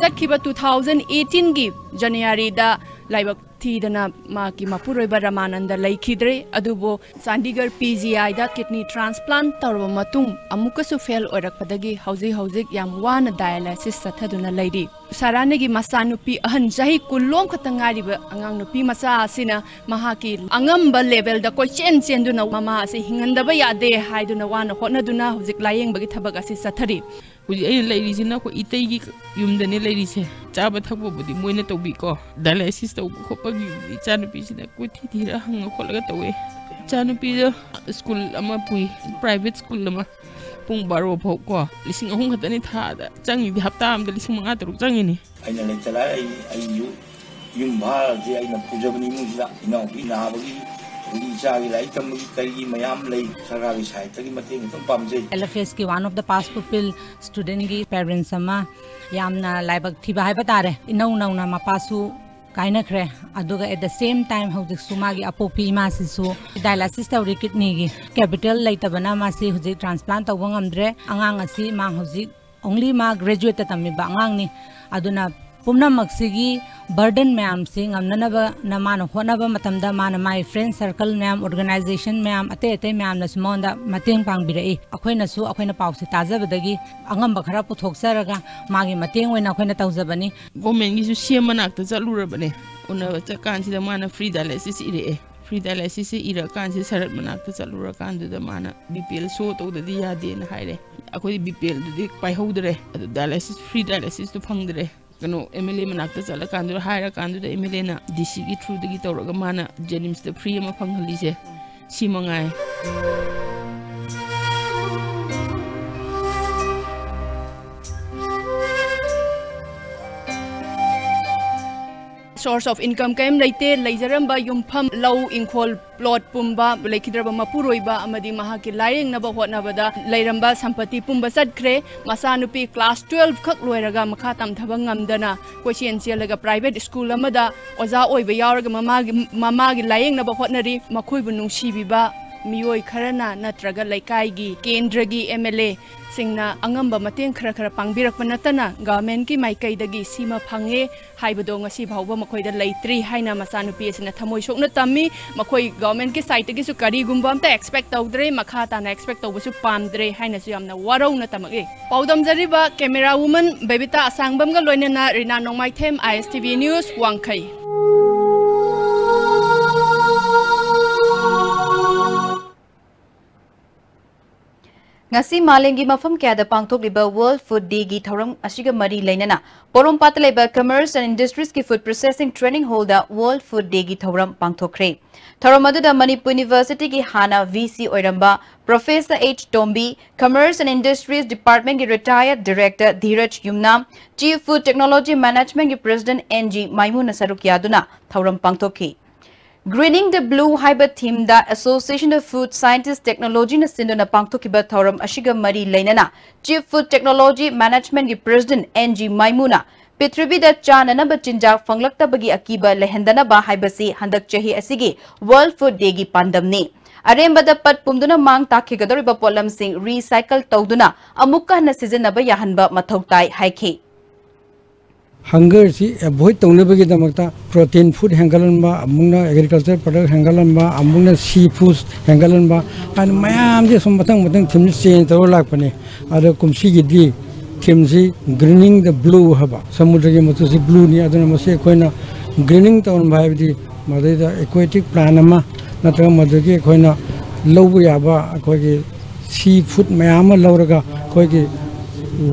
ꯆꯠꯈꯤꯕ two thousand eighteen ꯒꯤ ꯖꯅꯋꯥꯔꯤꯗ ꯂꯥꯏꯕꯛ ꯊꯤꯗꯅ ꯃꯍꯥꯛꯀꯤ ꯃꯄꯨꯔꯣꯏꯕ ꯔꯃꯥꯅꯟꯗ ꯂꯩꯈꯤꯗ꯭ꯔꯦ꯫ ꯑꯗꯨꯕꯨ Chandigarh P G I the kidney transplant ꯇꯧꯔꯕ ꯃꯇꯨꯡ ꯑꯃꯨꯛꯀꯁꯨ ꯐꯦꯜ ꯑꯣꯏꯔꯛꯄꯗꯒꯤ ꯍꯧꯖꯤꯛ ꯍꯧꯖꯤꯛ ꯌꯥꯝ ꯋꯥꯅ ꯗꯥꯌꯥꯂꯥꯏꯁꯤꯁ ꯆꯠꯊꯗꯨꯅ ꯂꯩꯔꯤ꯫ ꯎꯁꯥꯔꯥꯅꯤꯒꯤ ꯃꯆꯥꯅꯨꯄꯤ ꯑꯍꯟ ꯆꯍꯤ ꯀꯨꯟꯂꯣꯝ ꯈꯛꯇ ꯉꯥꯏꯔꯤꯕ ꯑꯉꯥꯡ ꯅꯨꯄꯤ ꯃꯆꯥ ꯑꯁꯤꯅ ꯃꯍꯥꯛꯀꯤ ꯑꯉꯝꯕ ꯂꯦꯚꯦꯜꯗ ꯀꯣꯏꯆꯦꯟ ꯆꯦꯟꯗꯨꯅ ꯃꯃꯥ ꯑꯁꯤ ꯍꯤꯡꯍꯟꯗꯕ ꯌꯥꯗꯦ ꯍꯥꯏꯗꯨꯅ ꯋꯥꯅ ꯍꯣꯠꯅꯗꯨꯅ ꯍꯧꯖꯤꯛ ꯂꯥꯌꯦꯡꯕꯒꯤ ꯊꯕꯛ ꯑꯁꯤ ꯆꯠꯊꯔꯤ꯫ ꯍꯧꯖꯤꯛ ꯑꯩꯅ ꯂꯩꯔꯤꯁꯤꯅ ꯑꯩꯈꯣꯏ ꯏꯇꯩꯒꯤ ꯌꯨꯝꯗꯅꯦ ꯂꯩꯔꯤꯁꯦ꯫ ꯆꯥꯕ ꯊꯛꯄꯕꯨꯗꯤ ꯃꯣꯏꯅ ꯇꯧꯕꯤꯀꯣ, ꯗꯥꯏꯂꯥꯏꯁꯤꯁ ꯇꯧꯕ ꯈꯣꯠꯄꯒꯤ ꯏꯆꯥꯅꯨꯄꯤꯁꯤꯅ ꯀꯣꯏꯊꯤ ꯊꯤꯔ ꯍꯪꯉ ꯈꯣꯠꯂꯒ ꯇꯧꯋꯦ꯫ ꯏꯆꯥꯅꯨꯄꯤꯗꯣ ꯁ꯭ꯀꯨꯜ ꯑꯃ ꯄꯨꯏ, ꯄ꯭ꯔꯥꯏꯚꯦꯠ ꯁ꯭ꯀꯨꯜ ꯑꯃ, ꯄꯨꯡ ꯕꯥꯔꯣ ꯐꯥꯎ ꯀꯣ, ꯂꯤꯁꯤꯡ ꯑꯍꯨꯝ ꯈꯛꯇꯅꯤ ꯊꯥꯗ ꯆꯪꯉꯤꯗꯤ, ꯍꯞꯇꯥ ꯑꯃꯗ ꯂꯤꯁꯤꯡ ꯃꯉꯥ ꯇꯔꯨꯛ ꯆꯪꯉꯤꯅꯤ꯫ ꯑꯩꯅ ꯂꯩꯇ ꯂꯥꯏꯔ ꯑꯩ, ꯑꯩꯁꯨ ꯌꯨꯝ ꯚꯥꯔꯥꯁꯦ ꯑꯩꯅ ꯄꯨꯖꯕꯅꯤ ꯏꯃꯨꯡꯁꯤꯗ꯫ ꯏꯅꯥꯎꯄꯤ ꯅꯥꯕꯒꯤ, ꯑꯗꯒꯤ ꯏꯆꯥꯒꯤ ꯂꯥꯏꯔꯤꯛ ꯇꯝꯕꯒꯤ ꯀꯩꯒꯤ ꯃꯌꯥꯝ ꯂꯩ꯫ ꯁꯔꯀꯥꯔꯒꯤ ꯁꯥꯏꯠꯇꯒꯤ ꯃꯇꯦꯡ ꯈꯤꯇꯪ ꯄꯥꯝꯖꯩ꯫ L F S ꯀꯤ one of the past pupil student ꯀꯤ parents ꯑꯃ ꯌꯥꯝꯅ ꯂꯥꯏꯕꯛ ꯊꯤꯕ ꯍꯥꯏꯕ ꯇꯥꯔꯦ꯫ ꯏꯅꯧ ꯅꯧꯅ ꯃꯄꯥꯁꯨ ꯀꯥꯏꯅꯈ꯭ꯔꯦ꯫ ꯑꯗꯨꯒ at the same time ꯍꯧꯖꯤꯛꯁꯨ ꯃꯥꯒꯤ ꯑꯄꯣꯛꯄꯤ ꯏꯃꯥꯁꯤꯁꯨ dialysis ꯇꯧꯔꯤ kidney ꯒꯤ꯫ Capital ꯂꯩꯇꯕꯅ ꯃꯥꯁꯤ ꯍꯧꯖꯤꯛ transplant ꯇꯧꯕ ꯉꯝꯗ꯭ꯔꯦ꯫ ꯑꯉꯥꯡ ꯑꯁꯤ ꯃꯥ ꯍꯧꯖꯤꯛ only ꯃꯥ graduate ꯇ ꯇꯝꯃꯤꯕ ꯑꯉꯥꯡꯅꯤ꯫ ꯑꯗꯨꯅ ꯄꯨꯝꯅꯃꯛꯁꯤꯒꯤ ꯕꯔꯗꯟ ꯃꯌꯥꯝꯁꯤ ꯉꯝꯅꯅꯕꯅ ꯃꯥꯅ ꯍꯣꯠꯅꯕ ꯃꯇꯝꯗ ꯃꯥꯅ ꯃꯥꯒꯤ ꯐ꯭ꯔꯦꯟ ꯁꯔꯀꯜ ꯃꯌꯥꯝ, ꯑꯣꯔꯒꯅꯥꯏꯖꯦꯁꯟ ꯃꯌꯥꯝ, ꯑꯇꯩ ꯑꯇꯩ ꯃꯌꯥꯝꯅꯁꯨ ꯃꯉꯣꯟꯗ ꯃꯇꯦꯡ ꯄꯥꯡꯕꯤꯔꯛꯏ꯫ ꯑꯩꯈꯣꯏꯅꯁꯨ ꯑꯩꯈꯣꯏꯅ ꯄꯥꯎꯁꯦ ꯇꯥꯖꯕꯗꯒꯤ ꯑꯉꯝꯕ ꯈꯔ ꯄꯨꯊꯣꯛꯆꯔꯒ ꯃꯥꯒꯤ ꯃꯇꯦꯡ ꯑꯣꯏꯅ ꯑꯩꯈꯣꯏꯅ ꯇꯧꯖꯕꯅꯤ꯫ ꯒꯣꯔꯃꯦꯟꯒꯤꯁꯨ ꯁꯤ ꯑꯦꯝ ꯃꯅꯥꯛꯇ ꯆꯠꯂꯨꯔꯕꯅꯦ꯫ ꯎꯅꯕ ꯆꯠꯀꯥꯟꯁꯤꯗ ꯃꯥꯅ ꯐ꯭ꯔꯤ ꯗꯥꯏꯂꯥꯏꯁꯤꯁ ꯏꯔꯛꯑꯦ꯫ ꯐ꯭ꯔꯤ ꯗꯥꯏꯂꯥꯏꯁꯤꯁꯁꯦ ꯏꯔꯛꯑꯀꯥꯟꯁꯤꯗ ꯁꯔꯠ ꯃꯅꯥꯛꯇ ꯆꯠꯂꯨꯔꯀꯥꯟꯗꯨꯗ ꯃꯥꯅ ꯕꯤ ꯄꯤ ꯑꯦꯜ ꯁꯣ ꯇꯧꯗꯗꯤ ꯌꯥꯗꯦꯅ ꯍꯥꯏꯔꯦ꯫ ꯑꯩꯈꯣꯏꯗꯤ ꯕꯤ ꯄꯤ ꯑꯦꯜꯗꯨꯗꯤ ꯄꯥꯏꯍꯧꯗ꯭ꯔꯦ꯫ ꯑꯗꯨ ꯗꯥꯏꯂꯥꯏꯁꯤꯁ, ꯐ꯭ꯔꯤ ꯗꯥꯏꯂꯥꯏꯁꯤꯁꯇꯨ ꯐꯪꯗ꯭ꯔꯦ꯫ ꯀꯩꯅꯣ, ꯑꯦꯝ ꯑꯦꯜ ꯑꯦ ꯃꯅꯥꯛꯇ ꯆꯠꯂꯀꯥꯟꯗꯨꯗ, ꯍꯥꯏꯔꯀꯥꯟꯗꯨꯗ ꯑꯦꯝ ꯑꯦꯜ ꯑꯦꯅ ꯗꯤ ꯁꯤꯒꯤ ꯊ꯭ꯔꯨꯗꯒꯤ ꯇꯧꯔꯒ ꯃꯥꯅ ꯖꯦꯅꯤꯝꯁꯇ ꯐ꯭ꯔꯤ ꯑꯃ ꯐꯪꯍꯜꯂꯤꯁꯦ ꯁꯤ ꯃꯉꯥꯏ꯫ Source of income ꯀꯔꯤꯝ ꯂꯩꯇꯦ꯫ ꯂꯩꯖꯔꯝꯕ ꯌꯨꯝꯐꯝ, ꯂꯧ, ꯏꯪꯈꯣꯜ, ꯄ꯭ꯂꯣꯠ ꯄꯨꯝꯕ, ꯂꯩꯈꯤꯗ꯭ꯔꯕ ꯃꯄꯨꯔꯣꯏꯕ ꯑꯃꯗꯤ ꯃꯍꯥꯛꯀꯤ ꯂꯥꯌꯦꯡꯅꯕ ꯍꯣꯠꯅꯕꯗ ꯂꯩꯔꯝꯕ ꯁꯝꯄꯇꯤ ꯄꯨꯝꯕ ꯆꯠꯈ꯭ꯔꯦ꯫ ꯃꯆꯥꯅꯨꯄꯤ ꯀ꯭ꯂꯥꯁ ꯇꯨꯋꯦꯜꯐ ꯈꯛ ꯂꯣꯏꯔꯒ ꯃꯈꯥ ꯇꯝꯊꯕ ꯉꯝꯗꯅ ꯀꯣꯏꯆꯦꯟ ꯆꯦꯜꯂꯒ ꯄ꯭ꯔꯥꯏꯚꯦꯠ ꯁ꯭ꯀꯨꯜ ꯑꯃꯗ ꯑꯣꯖꯥ ꯑꯣꯏꯕ ꯌꯥꯎꯔꯒ ꯃꯃꯥꯒꯤ, ꯃꯃꯥꯒꯤ ꯂꯥꯌꯦꯡꯅꯕ ꯍꯣꯠꯅꯔꯤ꯫ ꯃꯈꯣꯏꯕꯨ ꯅꯨꯡꯁꯤꯕꯤꯕ ꯃꯤꯑꯣꯏ ꯈꯔꯅ ꯅꯠꯇ꯭ꯔꯒ ꯂꯩꯀꯥꯏꯒꯤ, ꯀꯦꯟꯗ꯭ꯔꯒꯤ ꯑꯦꯝ ꯑꯦꯜ ꯑꯦꯁꯤꯡꯅ ꯑꯉꯝꯕ ꯃꯇꯦꯡ ꯈꯔ ꯈꯔ ꯄꯥꯡꯕꯤꯔꯛꯄ ꯅꯠꯇꯅ ꯒꯚꯔꯟꯃꯦꯟꯠꯀꯤ ꯃꯥꯏꯀꯩꯗꯒꯤ ꯁꯤꯃ ꯐꯪꯉꯦ ꯍꯥꯏꯕꯗꯣ ꯉꯁꯤ ꯐꯥꯎꯕ ꯃꯈꯣꯏꯗ ꯂꯩꯇ꯭ꯔꯤ ꯍꯥꯏꯅ ꯃꯆꯥꯅꯨꯄꯤ ꯑꯁꯤꯅ ꯊꯃꯣꯏ ꯁꯣꯛꯅ ꯇꯝꯃꯤ꯫ ꯃꯈꯣꯏ ꯒꯚꯔꯟꯃꯦꯟꯠꯀꯤ ꯁꯥꯏꯠꯇꯒꯤꯁꯨ ꯀꯔꯤꯒꯨꯝꯕ ꯑꯝꯇ ꯑꯦꯛꯁꯄꯦꯛ ꯇꯧꯗ꯭ꯔꯦ, ꯃꯈꯥ ꯇꯥꯅ ꯑꯦꯛꯁꯄꯦꯛ ꯇꯧꯕꯁꯨ ꯄꯥꯝꯗ꯭ꯔꯦ ꯍꯥꯏꯅꯁꯨ ꯌꯥꯝꯅ ꯋꯥꯔꯧꯅ ꯇꯝꯃꯛꯏ꯫ ꯄꯥꯎꯗꯝꯖꯔꯤꯕ ꯀꯦꯃꯦꯔꯥ ꯋꯨꯃꯟ ꯕꯕꯤꯇꯥ ꯑꯁꯥꯡꯕꯝꯒ ꯂꯣꯏꯅꯅ ꯔꯤꯅꯥ ꯅꯣꯡꯃꯥꯏꯊꯦꯝ, ꯑꯥꯏ ꯑꯦꯁ ꯇꯤ ꯚꯤ ꯅ꯭ꯌꯨꯁ, ꯋꯥꯡꯈꯩ꯫ ꯉꯁꯤ ꯃꯥꯂꯦꯝꯒꯤ ꯃꯐꯝ ꯀꯌꯥꯗ ꯄꯥꯡꯊꯣꯛꯂꯤꯕ ꯋꯥꯔꯜꯗ ꯐꯨꯗ ꯗꯦꯒꯤ ꯊꯧꯔꯝ ꯑꯁꯤꯒ ꯃꯔꯤ ꯂꯩꯅꯅ ꯄꯣꯔꯣꯝꯄꯥꯠꯇ ꯂꯩꯕ ꯀꯃꯔꯁ ꯑꯦꯟ ꯏꯟꯗꯁꯇ꯭ꯔꯤꯁꯀꯤ ꯐꯨꯗ ꯄ꯭ꯔꯣꯁꯦꯁꯤꯡ ꯇ꯭ꯔꯦꯅꯤꯡ ꯍꯣꯜꯗ ꯋꯥꯔꯜꯗ ꯐꯨꯗ ꯗꯦꯒꯤ ꯊꯧꯔꯝ ꯄꯥꯡꯊꯣꯛꯈ꯭ꯔꯦ꯫ ꯊꯧꯔꯝ ꯑꯗꯨꯗ ꯃꯅꯤꯄꯨꯔ ꯌꯨꯅꯤꯚꯔꯁꯤꯇꯤꯒꯤ ꯍꯥꯟꯅ ꯚꯤ ꯁꯤ ꯑꯣꯏꯔꯝꯕ professor H Tombi, commerce and industries ꯗꯤꯄꯥꯔꯠꯃꯦꯟꯠꯀꯤ retired director Dhiraj Yumnam, chief food technology ꯃꯦꯅꯦꯖꯃꯦꯟꯠꯀꯤ ꯄ꯭ꯔꯦꯁꯤꯗꯦꯟꯠ ꯑꯦꯟ ꯖꯤ ꯃꯥꯏꯃꯨꯅ ꯁꯔꯨꯛ ꯌꯥꯗꯨꯅ ꯊꯧꯔꯝ ꯄꯥꯡꯊꯣꯛꯈꯤ꯫ Greening the Blue ꯍꯥꯏꯕ ꯊꯤꯝꯗ Association of Food Scientist Technologyꯅ ꯁꯤꯟꯗꯨꯅ ꯄꯥꯡꯊꯣꯛꯈꯤꯕ ꯊꯧꯔꯝ ꯑꯁꯤꯒ ꯃꯔꯤ ꯂꯩꯅꯅ ꯆꯤꯐ ꯐꯨꯗ ꯇꯦꯛꯅꯣꯂꯣꯖꯤ ꯃꯦꯅꯦꯖꯃꯦꯟꯠꯀꯤ ꯄ꯭ꯔꯦꯁꯤꯗꯦꯟꯠ ꯑꯦꯟ ꯖꯤ ꯃꯥꯏꯃꯨꯅ ꯄ꯭ꯔꯤꯊꯤꯕꯤꯗ ꯆꯥꯅꯅꯕ ꯆꯤꯟꯖꯥꯛ ꯐꯪꯂꯛꯇꯕꯒꯤ ꯑꯀꯤꯕ ꯂꯩꯍꯟꯗꯅꯕ ꯍꯥꯏꯕꯁꯤ ꯍꯟꯗꯛ ꯆꯍꯤ ꯑꯁꯤꯒꯤ ꯋꯥꯔꯜꯗ ꯐꯨꯗ ꯗꯦꯒꯤ ꯄꯥꯟꯗꯝꯅꯤ꯫ ꯑꯔꯦꯝꯕꯗ ꯄꯠ ꯄꯨꯝꯗꯨꯅ ꯃꯥꯡ ꯇꯥꯛꯈꯤꯒꯗꯧꯔꯤꯕ ꯄꯣꯠꯂꯝꯁꯤꯡ ꯔꯤꯁꯥꯏꯀꯜ ꯇꯧꯗꯨꯅ ꯑꯃꯨꯛꯀ ꯍꯟꯅ ꯁꯤꯖꯤꯟꯅꯕ ꯌꯥꯍꯟꯕ ꯃꯊꯧ ꯇꯥꯏ ꯍꯥꯏꯈꯤ꯫ ꯍꯪꯒꯔꯁꯤ ꯑꯦꯚꯣꯏꯗ ꯇꯧꯅꯕꯒꯤꯗꯃꯛꯇ ꯄ꯭ꯔꯣꯇꯤꯟ ꯐꯨꯗ ꯍꯦꯟꯒꯠꯍꯟꯕ, ꯑꯃꯨꯛꯅ ꯑꯦꯒ꯭ꯔꯤꯀꯜꯆꯔ ꯄ꯭ꯔꯗꯛ ꯍꯦꯟꯒꯠꯍꯟꯕ, ꯑꯃꯨꯛꯅ ꯁꯤ ꯐꯨꯗ ꯍꯦꯟꯒꯠꯍꯟꯕ ꯍꯥꯏꯅ ꯃꯌꯥꯝꯁꯦ ꯁꯨꯝ ꯃꯊꯪ ꯃꯊꯪ ꯊꯤꯝꯁꯦ ꯆꯦꯟꯖ ꯇꯧꯔ ꯂꯥꯛꯄꯅꯤ꯫ ꯑꯗꯣ ꯀꯨꯝꯁꯤꯒꯤꯗꯤ ꯊꯤꯝꯁꯤ Greening the Blue ꯍꯥꯏꯕ, ꯁꯃꯨꯗ꯭ꯔꯒꯤ ꯃꯆꯨꯁꯤ ꯕ꯭ꯂꯨꯅꯤ꯫ ꯑꯗꯨꯅ ꯃꯁꯤ ꯑꯩꯈꯣꯏꯅ ꯒ꯭ꯔꯤꯅꯤꯡ ꯇꯧꯍꯟꯕ ꯍꯥꯏꯕꯗꯤ ꯃꯗꯩꯗ ꯑꯦꯀ꯭ꯋꯦꯇꯤꯛ ꯄ꯭ꯂꯥꯟ ꯑꯃ ꯅꯠꯇ꯭ꯔꯒ ꯃꯗꯨꯒꯤ ꯑꯩꯈꯣꯏꯅ ꯂꯧꯕ ꯌꯥꯕ ꯑꯩꯈꯣꯏꯒꯤ ꯁꯤ ꯐꯨꯗ ꯃꯌꯥꯝ ꯑꯃ ꯂꯧꯔꯒ ꯑꯩꯈꯣꯏꯒꯤ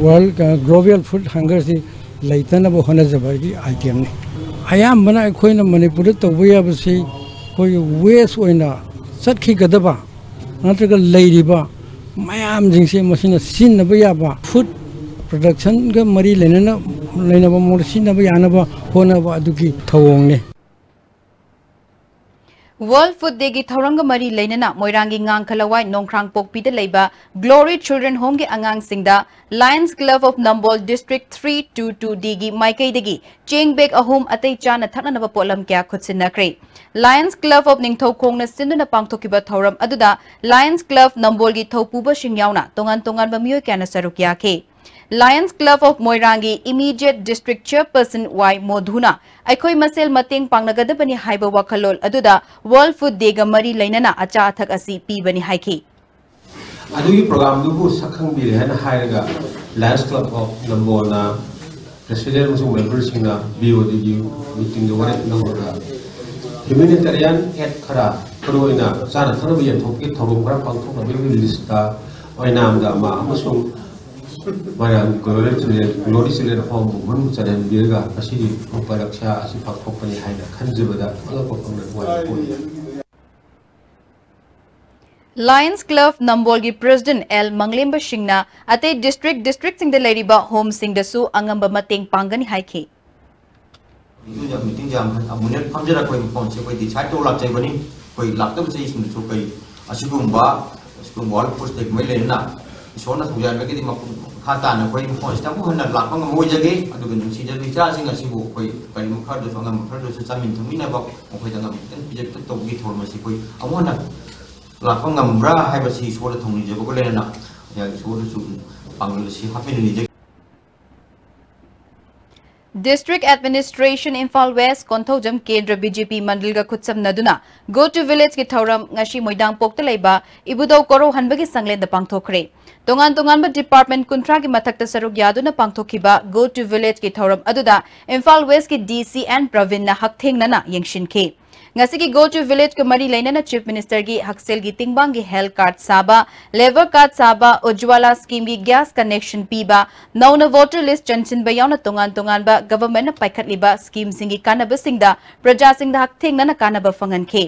ꯋꯥꯔꯜ ꯒ꯭ꯂꯣꯕꯦꯜ ꯐꯨꯗ ꯍꯪꯒꯔꯁꯤ ꯂꯩꯇꯅꯕ ꯍꯣꯠꯅꯖꯕꯒꯤ ꯑꯥꯏꯇꯦꯝꯅꯤ꯫ ꯑꯌꯥꯝꯕꯅ ꯑꯩꯈꯣꯏꯅ ꯃꯅꯤꯄꯨꯔꯗ ꯇꯧꯕ ꯌꯥꯕꯁꯤ ꯑꯩꯈꯣꯏꯒꯤ ꯋꯦꯁ ꯑꯣꯏꯅ ꯆꯠꯈꯤꯒꯗꯕ ꯅꯠꯇ꯭ꯔꯒ ꯂꯩꯔꯤꯕ ꯃꯌꯥꯝꯁꯤꯡꯁꯦ ꯃꯁꯤꯅ ꯁꯤꯖꯤꯟꯅꯕ ꯌꯥꯕ ꯐꯨꯗ ꯄ꯭ꯔꯗꯛꯁꯟꯒ ꯃꯔꯤ ꯂꯩꯅꯅ ꯂꯩꯅꯕ ꯃꯑꯣꯡꯗ ꯁꯤꯖꯤꯟꯅꯕ ꯌꯥꯅꯕ ꯍꯣꯠꯅꯕ ꯑꯗꯨꯒꯤ ꯊꯧꯑꯣꯡꯅꯤ꯫ World Food Dayꯒꯤ ꯊꯧꯔꯝꯒ ꯃꯔꯤ ꯂꯩꯅꯅ ꯃꯣꯏꯔꯥꯡꯒꯤ ꯉꯥꯡꯈꯂꯋꯥꯏ ꯅꯣꯡꯈ꯭ꯔꯥꯡꯄꯣꯛꯄꯤꯗ ꯂꯩꯕ Glory Children Homeꯒꯤ ꯑꯉꯥꯡꯁꯤꯡꯗ Lions Club of Nambol District three two two Dꯒꯤ ꯃꯥꯏꯀꯩꯗꯒꯤ ꯆꯦꯡ ꯕꯦꯒ ꯑꯍꯨꯝ, ꯑꯇꯩ ꯆꯥꯅ ꯊꯛꯅꯅꯕ ꯄꯣꯠꯂꯝ ꯀꯌꯥ ꯈꯨꯠꯁꯤꯟꯅꯈ꯭ꯔꯦ꯫ Lions Club of ꯅꯤꯡꯊꯧꯈꯣꯡꯅ ꯁꯤꯟꯗꯨꯅ ꯄꯥꯡꯊꯣꯛꯈꯤꯕ ꯊꯧꯔꯝ ꯑꯗꯨꯗ Lions Club ꯅꯝꯕꯣꯜꯒꯤ ꯊꯧꯄꯨꯕꯁꯤꯡ ꯌꯥꯎꯅ ꯇꯣꯉꯥꯟ ꯇꯣꯉꯥꯟꯕ ꯃꯤꯑꯣꯏ ꯀꯌꯥꯅ ꯁꯔꯨꯛ ꯌꯥꯈꯤ꯫ Lions Club of ꯃꯣꯏꯔꯥꯡꯒꯤ Immediate District Chairperson ꯋꯥꯏ ꯃꯣꯙꯨꯅ ꯑꯩꯈꯣꯏ ꯃꯁꯦꯜ ꯃꯇꯦꯡ ꯄꯥꯡꯅꯒꯗꯕꯅꯤ ꯍꯥꯏꯕ ꯋꯥꯈꯜꯂꯣꯟ ꯑꯗꯨꯗ World Food Dayꯒ ꯃꯔꯤ ꯂꯩꯅꯅ ꯑꯆꯥ ꯑꯊꯛ ꯑꯁꯤ ꯄꯤꯕꯅꯤ ꯍꯥꯏꯈꯤ꯫ ꯑꯗꯨꯒꯤ ꯄ꯭ꯔꯣꯒ꯭ꯔꯥꯝꯗꯨꯕꯨ ꯁꯛ ꯈꯪꯕꯤꯔꯦ ꯍꯥꯏꯅ ꯍꯥꯏꯔꯒ Lions Club of ꯅꯝꯕꯣꯜꯅ president ꯑꯃꯁꯨꯡ memberꯁꯤꯡꯅ BODꯒꯤ meetingꯗ ꯋꯥꯔꯦꯞ ꯂꯧꯔꯒ humanitarian aid ꯈꯔ ꯃꯔꯨꯑꯣꯏꯅ ꯆꯥꯅ ꯊꯛꯅꯕ ꯌꯦꯟꯊꯣꯛꯀꯤ ꯊꯧꯔꯝ ꯈꯔ ꯄꯥꯡꯊꯣꯛꯅꯕꯒꯤ listꯇ ꯑꯣꯏꯅꯥꯝꯗ ꯑꯃ ꯑꯃꯁꯨꯡ ꯃꯣꯏꯔꯥꯡ Glory Children, Glory Children Homeꯕꯨ ꯃꯅꯨꯡ ꯆꯜꯍꯟꯕꯤꯔꯒ ꯉꯁꯤꯒꯤ ꯎꯄꯔꯛꯁꯥ ꯑꯁꯤ ꯄꯥꯡꯊꯣꯛꯄꯅꯤ ꯍꯥꯏꯅ ꯈꯟꯖꯕꯗ ꯑꯉꯛꯄ ꯐꯪꯅ ꯅꯨꯡꯉꯥꯏꯕ ꯐꯣꯡꯏ꯫ Lions Club ꯅꯝꯕꯣꯜꯒꯤ president ꯑꯦꯜ ꯃꯪꯂꯦꯝꯕ ꯁꯤꯡꯅ ꯑꯇꯩ district districtꯁꯤꯡꯗ ꯂꯩꯔꯤꯕ homeꯁꯤꯡꯗꯁꯨ ꯑꯉꯝꯕ ꯃꯇꯦꯡ ꯄꯥꯡꯒꯅꯤ ꯍꯥꯏꯈꯤ꯫ ꯃꯤꯇꯤꯡꯁꯦ ꯌꯥꯝ ꯑꯃꯨꯛꯅꯦ ꯐꯝꯖꯔꯛꯄꯒꯤ ꯃꯐꯝꯁꯦ ꯑꯩꯈꯣꯏ decide ꯇꯧ ꯂꯥꯛꯆꯕꯅꯤ꯫ ꯑꯩꯈꯣꯏ ꯂꯥꯛꯇꯕ ꯆꯍꯤꯁꯤꯡꯗꯁꯨ ꯑꯩꯈꯣꯏ ꯑꯁꯤꯒꯨꯝꯕ ꯑꯁꯤꯒꯨꯝꯕ World Food Day ꯀꯨꯝꯍꯩ ꯂꯩꯅꯅ ꯏꯁꯣꯔꯅ ꯊꯧꯖꯥꯟꯕꯒꯤꯗꯤ ꯃꯄꯨꯡ ꯃꯈꯥ ꯇꯥꯅ ꯑꯩꯈꯣꯏ ꯃꯐꯝ ꯑꯁꯤꯗ ꯑꯃꯨꯛ ꯍꯟꯅ ꯂꯥꯛꯄ ꯉꯝꯕ ꯑꯣꯏꯖꯒꯦ꯫ ꯑꯗꯨꯒ ꯅꯨꯡꯁꯤꯖꯕ ꯏꯆꯥꯁꯤꯡ ꯑꯁꯤꯕꯨ ꯑꯩꯈꯣꯏ ꯀꯔꯤꯒꯨꯝꯕ ꯈꯔꯗꯁꯨ ꯑꯉꯝꯕ ꯈꯔꯗꯁꯨ ꯆꯥꯃꯤꯟ ꯊꯛꯃꯤꯟꯅꯕ ꯃꯈꯣꯏꯗ ꯑꯉꯝꯕ ꯈꯤꯇꯪ ꯄꯤꯖ ꯄꯤꯊꯛ ꯇꯧꯕꯒꯤ ꯊꯧꯔꯝ ꯑꯁꯤ ꯑꯩꯈꯣꯏ ꯑꯃꯨꯛ ꯍꯟꯅ ꯂꯥꯛꯄ ꯉꯝꯕ꯭ꯔꯥ ꯍꯥꯏꯕꯁꯤ ꯏꯁꯣꯔꯗ ꯊꯧꯅꯤꯖꯕꯒ ꯂꯣꯏꯅꯅ ꯏꯁꯣꯔꯗꯁꯨ ꯄꯥꯡꯒꯜ ꯑꯁꯤ ꯍꯥꯞꯄꯤꯅ ꯅꯤꯖꯒꯦ꯫ District Administration, Imphal West, Konthoujam ꯀꯦꯟꯗ꯭ꯔ B J P ꯃꯟꯗꯜꯒ ꯈꯨꯠꯁꯝꯅꯗꯨꯅ Go to Village ꯀꯤ ꯊꯧꯔꯝ ꯉꯁꯤ ꯃꯣꯏꯗꯥꯡꯄꯣꯛꯇ ꯂꯩꯕ ꯏꯕꯨꯙꯧ ꯀꯣꯔꯧꯍꯟꯕꯒꯤ ꯁꯪꯂꯦꯟꯗ ꯄꯥꯡꯊꯣꯛꯈ꯭ꯔꯦ꯫ ꯇꯣꯉꯥꯟ ꯇꯣꯉꯥꯟꯕ department ꯀꯨꯟꯊ꯭ꯔꯥꯒꯤ ꯃꯊꯛꯇ ꯁꯔꯨꯛ ꯌꯥꯗꯨꯅ ꯄꯥꯡꯊꯣꯛꯈꯤꯕ Go to Village ꯀꯤ ꯊꯧꯔꯝ ꯑꯗꯨꯗ ꯏꯝꯐꯥꯜ West ꯀꯤ D C N ꯄ꯭ꯔꯕꯤꯟꯅ ꯍꯛꯊꯦꯡꯅꯅ ꯌꯦꯡꯁꯤꯟꯈꯤ꯫ ꯉꯁꯤꯒꯤ Go to Village ꯀ ꯃꯔꯤ ꯂꯩꯅꯅ Chief Minister ꯒꯤ ꯍꯛꯁꯦꯜꯒꯤ ꯇꯤꯡꯕꯥꯡꯒꯤ health card ꯁꯥꯕ, labour card ꯁꯥꯕ, Ujjwala scheme ꯒꯤ gas connection ꯄꯤꯕ, ꯅꯧꯅ voter list ꯆꯟꯁꯤꯟꯕ ꯌꯥꯎꯅ ꯇꯣꯉꯥꯟ ꯇꯣꯉꯥꯟꯕ government ꯅ ꯄꯥꯏꯈꯠꯂꯤꯕ scheme ꯁꯤꯡꯒꯤ ꯀꯥꯟꯅꯕꯁꯤꯡꯗ ꯄ꯭ꯔꯖꯥꯁꯤꯡꯗ ꯍꯛꯊꯦꯡꯅꯅ ꯀꯥꯟꯅꯕ ꯐꯪꯍꯟꯈꯤ꯫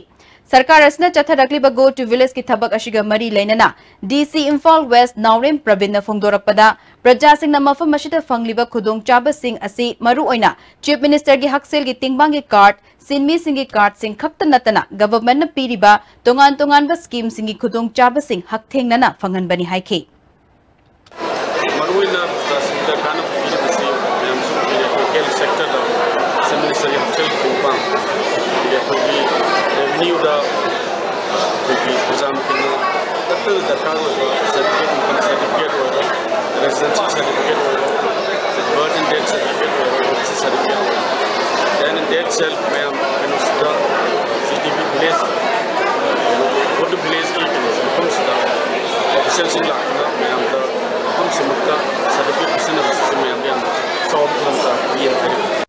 ꯁꯔꯀꯥꯔ ꯑꯁꯤꯅ ꯆꯠꯊꯔꯛꯂꯤꯕ Go to Village ꯀꯤ ꯊꯕꯛ ꯑꯁꯤꯒ ꯃꯔꯤ ꯂꯩꯅꯅ D C ꯏꯝꯐꯥꯜ West ꯅꯥꯎꯔꯦꯝ ꯄ꯭ꯔꯕꯤꯟꯅ ꯐꯣꯡꯗꯣꯔꯛꯄꯗ, ꯄ꯭ꯔꯖꯥꯁꯤꯡꯅ ꯃꯐꯝ ꯑꯁꯤꯗ ꯐꯪꯂꯤꯕ ꯈꯨꯗꯣꯡꯆꯥꯕꯁꯤꯡ ꯑꯁꯤ ꯃꯔꯨꯑꯣꯏꯅ Chief Minister ꯒꯤ ꯍꯛꯁꯦꯜꯒꯤ ꯇꯤꯡꯕꯥꯡꯒꯤ card, ꯁꯤꯟꯃꯤꯁꯤꯡꯒꯤ card ꯁꯤꯡ ꯈꯛꯇ ꯅꯠꯇꯅ government ꯅ ꯄꯤꯔꯤꯕ ꯇꯣꯉꯥꯟ ꯇꯣꯉꯥꯟꯕ scheme ꯁꯤꯡꯒꯤ ꯈꯨꯗꯣꯡꯆꯥꯕꯁꯤꯡ ꯍꯛꯊꯦꯡꯅꯅ ꯐꯪꯍꯟꯕꯅꯤ ꯍꯥꯏꯈꯤ꯫ ꯃꯔꯨꯑꯣꯏꯅ ꯄ꯭ꯔꯖꯥꯁꯤꯡꯗ ꯀꯥꯟꯅꯕ ꯄꯤꯔꯤꯕꯁꯤ ꯃꯌꯥꯝꯁꯨ ꯎꯕꯤꯔꯦ, ꯑꯩꯈꯣꯏ health sector ꯗ Chief Minister ꯒꯤ ꯍꯛꯁꯦꯜꯒꯤ ꯇꯤꯡꯕꯥꯡ, ꯑꯗꯒꯤ ꯑꯩꯈꯣꯏꯒꯤ revenue ꯗ ꯑꯩꯈꯣꯏꯒꯤ ꯄ꯭ꯔꯖꯥ ꯃꯈꯩꯅ ꯇꯠꯇꯅ ꯗꯔꯀꯥꯔ ꯑꯣꯏꯕ certificate, income certificate ꯑꯣꯏꯔꯣ, residency certificate ꯑꯣꯏꯔꯣ, birth and death certificate ꯑꯣꯏꯔꯣ, certificate ꯑꯣꯏꯔꯣ, then death cell ꯃꯌꯥꯝ ꯀꯩꯅꯣꯁꯤꯗ C D P village, Go to Village ꯀꯤ ꯀꯩꯅꯣꯁꯤ ꯃꯐꯝꯁꯤꯗ official ꯁꯤꯡ ꯂꯥꯛꯇꯨꯅ ꯃꯌꯥꯝꯗ ꯃꯐꯝꯁꯤꯃꯛꯇ certificate ꯄꯤꯁꯤꯟꯅꯕꯁꯤꯁꯨ ꯃꯌꯥꯝꯗ ꯌꯥꯝꯅ ꯆꯥꯎꯕ ꯈꯨꯗꯣꯡ ꯆꯥꯕ ꯄꯤ ꯍꯥꯏꯅ ꯍꯥꯏꯅꯤꯡꯏ꯫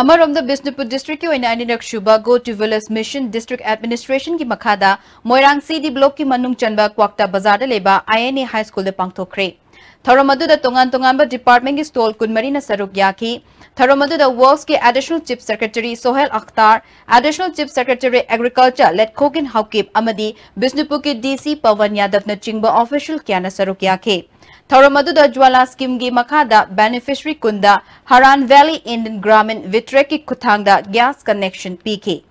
ꯑꯃꯔꯣꯝꯗ ꯕꯤꯁꯅꯨꯄꯨꯔ district ꯀꯤ ꯑꯣꯏꯅ ꯑꯅꯤꯔꯛ ꯁꯨꯕ Go to Village Mission district administration ꯒꯤ ꯃꯈꯥꯗ ꯃꯣꯏꯔꯥꯡ C D block ꯀꯤ ꯃꯅꯨꯡ ꯆꯟꯕ ꯀ꯭ꯋꯥꯛꯇꯥ ꯕꯖꯥꯔꯗ ꯂꯩꯕ I N A High School ꯗ ꯄꯥꯡꯊꯣꯛꯈ꯭ꯔꯦ꯫ ꯊꯧꯔꯝ ꯑꯗꯨꯗ ꯇꯣꯉꯥꯟ ꯇꯣꯉꯥꯟꯕ department ꯀꯤ stall ꯀꯨꯟꯃꯔꯤꯅ ꯁꯔꯨꯛ ꯌꯥꯈꯤ꯫ ꯊꯧꯔꯝ ꯑꯗꯨꯗ Works ꯀꯤ Additional Chief Secretary Sohail ꯑꯈꯇꯥꯔ, Additional Chief Secretary Agriculture ꯂꯦꯠꯈꯣꯒꯤꯟ Haokip ꯑꯃꯗꯤ ꯕꯤꯁꯅꯨꯄꯨꯔꯒꯤ D C ꯄꯋꯟ ꯌꯥꯗꯕꯅꯆꯤꯡꯕ official ꯀꯌꯥꯅ ꯁꯔꯨꯛ ꯌꯥꯈꯤ꯫ ꯊꯧꯔꯝ ꯑꯗꯨꯗ Ujjwala scheme ꯒꯤ ꯃꯈꯥꯗ beneficiary ꯀꯨꯟꯗ Haran Valley Indian Gramin Vitreck ꯀꯤ ꯈꯨꯠꯊꯥꯡꯗ gas connection ꯄꯤꯈꯤ꯫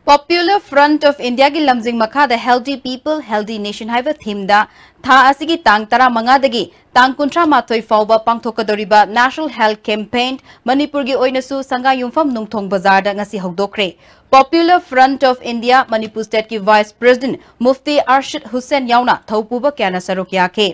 Popular Front of Indiaꯒꯤ ꯂꯝꯖꯤꯡ ꯃꯈꯥꯗ Healthy People, Healthy Nation ꯍꯥꯏꯕ themeꯗ ꯊꯥ ꯑꯁꯤꯒꯤ ꯇꯥꯡ ꯇꯔꯥꯃꯉꯥꯗꯒꯤ ꯇꯥꯡ ꯀꯨꯟꯊ꯭ꯔꯥ ꯃꯥꯊꯣꯏ ꯐꯥꯎꯕ ꯄꯥꯡꯊꯣꯛꯀꯗꯧꯔꯤꯕ National Health Campaign ꯃꯅꯤꯄꯨꯔꯒꯤ ꯑꯣꯏꯅꯁꯨ ꯁꯉꯥꯏꯌꯨꯝꯐꯝ ꯅꯨꯡꯊꯣꯡ ꯕꯖꯥꯔꯗ ꯉꯁꯤ ꯍꯧꯗꯣꯛꯈ꯭ꯔꯦ꯫ Popular Front of India Manipur stateꯀꯤ Vice President Mufti Arshid Hussain ꯌꯥꯎꯅ ꯊꯧ ꯄꯨꯕ ꯀꯌꯥꯅ ꯁꯔꯨꯛ ꯌꯥꯈꯤ꯫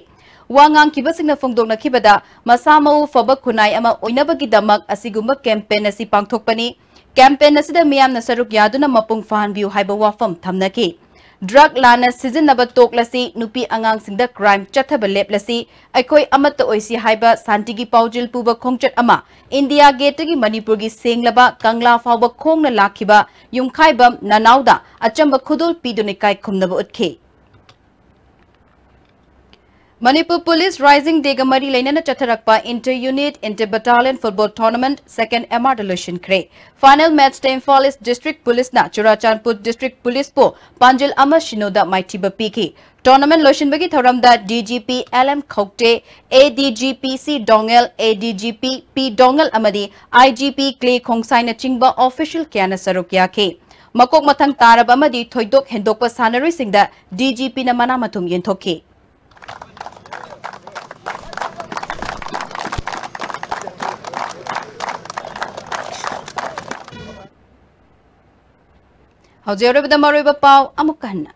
ꯋꯥ ꯉꯥꯡꯈꯤꯕꯁꯤꯡꯅ ꯐꯣꯡꯗꯣꯛꯅꯈꯤꯕꯗ, ꯃꯁꯥ ꯃꯎ ꯐꯕ ꯈꯨꯟꯅꯥꯏ ꯑꯃ ꯑꯣꯏꯅꯕꯒꯤꯗꯃꯛ ꯑꯁꯤꯒꯨꯝꯕ campaign ꯑꯁꯤ ꯄꯥꯡꯊꯣꯛꯄꯅꯤ꯫ Campaign ꯑꯁꯤꯗ ꯃꯤꯌꯥꯝꯅ ꯁꯔꯨꯛ ꯌꯥꯗꯨꯅ ꯃꯄꯨꯡ ꯐꯥꯍꯟꯕꯤꯌꯨ ꯍꯥꯏꯕ ꯋꯥꯐꯝ ꯊꯝꯅꯈꯤ꯫ Drug ꯂꯥꯟꯅ ꯁꯤꯖꯤꯟꯅꯕ ꯇꯣꯛꯂꯁꯤ, ꯅꯨꯄꯤ ꯑꯉꯥꯡꯁꯤꯡꯗ crime ꯆꯠꯊꯕ ꯂꯦꯞꯂꯁꯤ, ꯑꯩꯈꯣꯏ ꯑꯃꯠꯇ ꯑꯣꯏꯁꯤ ꯍꯥꯏꯕ ꯁꯥꯟꯇꯤꯒꯤ ꯄꯥꯎꯖꯦꯜ ꯄꯨꯕ ꯈꯣꯡꯆꯠ ꯑꯃ ꯏꯟꯗꯤꯌꯥ ꯒꯦꯠꯇꯒꯤ ꯃꯅꯤꯄꯨꯔꯒꯤ ꯁꯦꯡꯂꯕ ꯀꯪꯂꯥ ꯐꯥꯎꯕ ꯈꯣꯡꯅ ꯂꯥꯛꯈꯤꯕ ꯌꯨꯝꯈꯥꯏꯕꯝ ꯅꯅꯥꯎꯗ ꯑꯆꯝꯕ ꯈꯨꯗꯣꯜ ꯄꯤꯗꯨꯅ ꯏꯀꯥꯏ ꯈꯨꯝꯅꯕ ꯎꯠꯈꯤ꯫ ꯃꯅꯤꯄꯨꯔ ꯄꯨꯂꯤꯁ Rising Dayꯒ ꯃꯔꯤ ꯂꯩꯅꯅ ꯆꯠꯊꯔꯛꯄ Inter Unit, Inter Battalion Football Tournament second M R ꯗ ꯂꯣꯏꯁꯤꯟꯈ꯭ꯔꯦ꯫ Final matchꯇ ꯏꯝꯐꯥꯜ East District ꯄꯨꯂꯤꯁꯅ ꯆꯨꯔꯥꯆꯥꯟꯄꯨꯔ District ꯄꯨꯂꯤꯁꯄꯨ ꯄꯥꯟꯖꯤꯜ ꯑꯃ ꯁꯤꯅꯣꯗ ꯃꯥꯏꯊꯤꯕ ꯄꯤꯈꯤ꯫ Tournament ꯂꯣꯏꯁꯤꯟꯕꯒꯤ ꯊꯧꯔꯝꯗ D G P L M ꯈꯧꯇꯦ, A D G P C ꯗꯣꯉꯦꯜ, A D G P P ꯗꯣꯉꯦꯜ ꯑꯃꯗꯤ I G P ꯀ꯭ꯂꯦ ꯈꯣꯡꯁꯥꯏꯅꯆꯤꯡꯕ official ꯀꯌꯥꯅ ꯁꯔꯨꯛ ꯌꯥꯈꯤ꯫ ꯃꯀꯣꯛ ꯃꯊꯪ ꯇꯥꯔꯕ ꯑꯃꯗꯤ ꯊꯣꯏꯗꯣꯛ ꯍꯦꯟꯗꯣꯛꯄ ꯁꯥꯟꯅꯔꯣꯏꯁꯤꯡꯗ D G Pꯅ ꯃꯅꯥ ꯃꯊꯨꯝ ꯌꯦꯟꯊꯣꯛꯈꯤ꯫ ꯍꯧꯖꯤꯛ ꯑꯔꯣꯏꯕꯗ ꯃꯔꯨꯑꯣꯏꯕ ꯄꯥꯎ ꯑꯃꯨꯛꯀ ꯍꯟꯅ꯫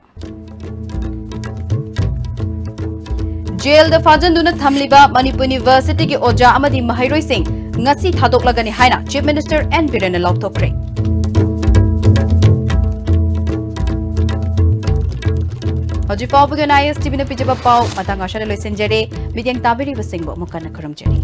ꯖꯦꯜꯗ ꯐꯥꯖꯤꯟꯗꯨꯅ ꯊꯝꯂꯤꯕ ꯃꯅꯤꯄꯨꯔ ꯌꯨꯅꯤꯚꯔꯁꯤꯇꯤꯒꯤ ꯑꯣꯖꯥ ꯑꯃꯗꯤ ꯃꯍꯩꯔꯣꯏꯁꯤꯡ ꯉꯁꯤ ꯊꯥꯗꯣꯛꯂꯒꯅꯤ ꯍꯥꯏꯅ Chief Minister N ꯕꯤꯔꯦꯟꯅ ꯂꯥꯎꯊꯣꯛꯈ꯭ꯔꯦ꯫ ꯍꯧꯖꯤꯛ ꯐꯥꯎꯕꯒꯤ ꯑꯣꯏꯅ I S T Vꯅ ꯄꯤꯖꯕ ꯄꯥꯎ ꯃꯇꯥꯡ ꯑꯁꯤꯗ ꯂꯣꯏꯁꯤꯟꯖꯔꯦ꯫ ꯃꯤꯠꯌꯦꯡ ꯇꯥꯕꯤꯔꯤꯕꯁꯤꯡꯕꯨ ꯑꯃꯨꯛ ꯍꯟꯅ ꯈꯨꯔꯨꯝꯖꯔꯤ꯫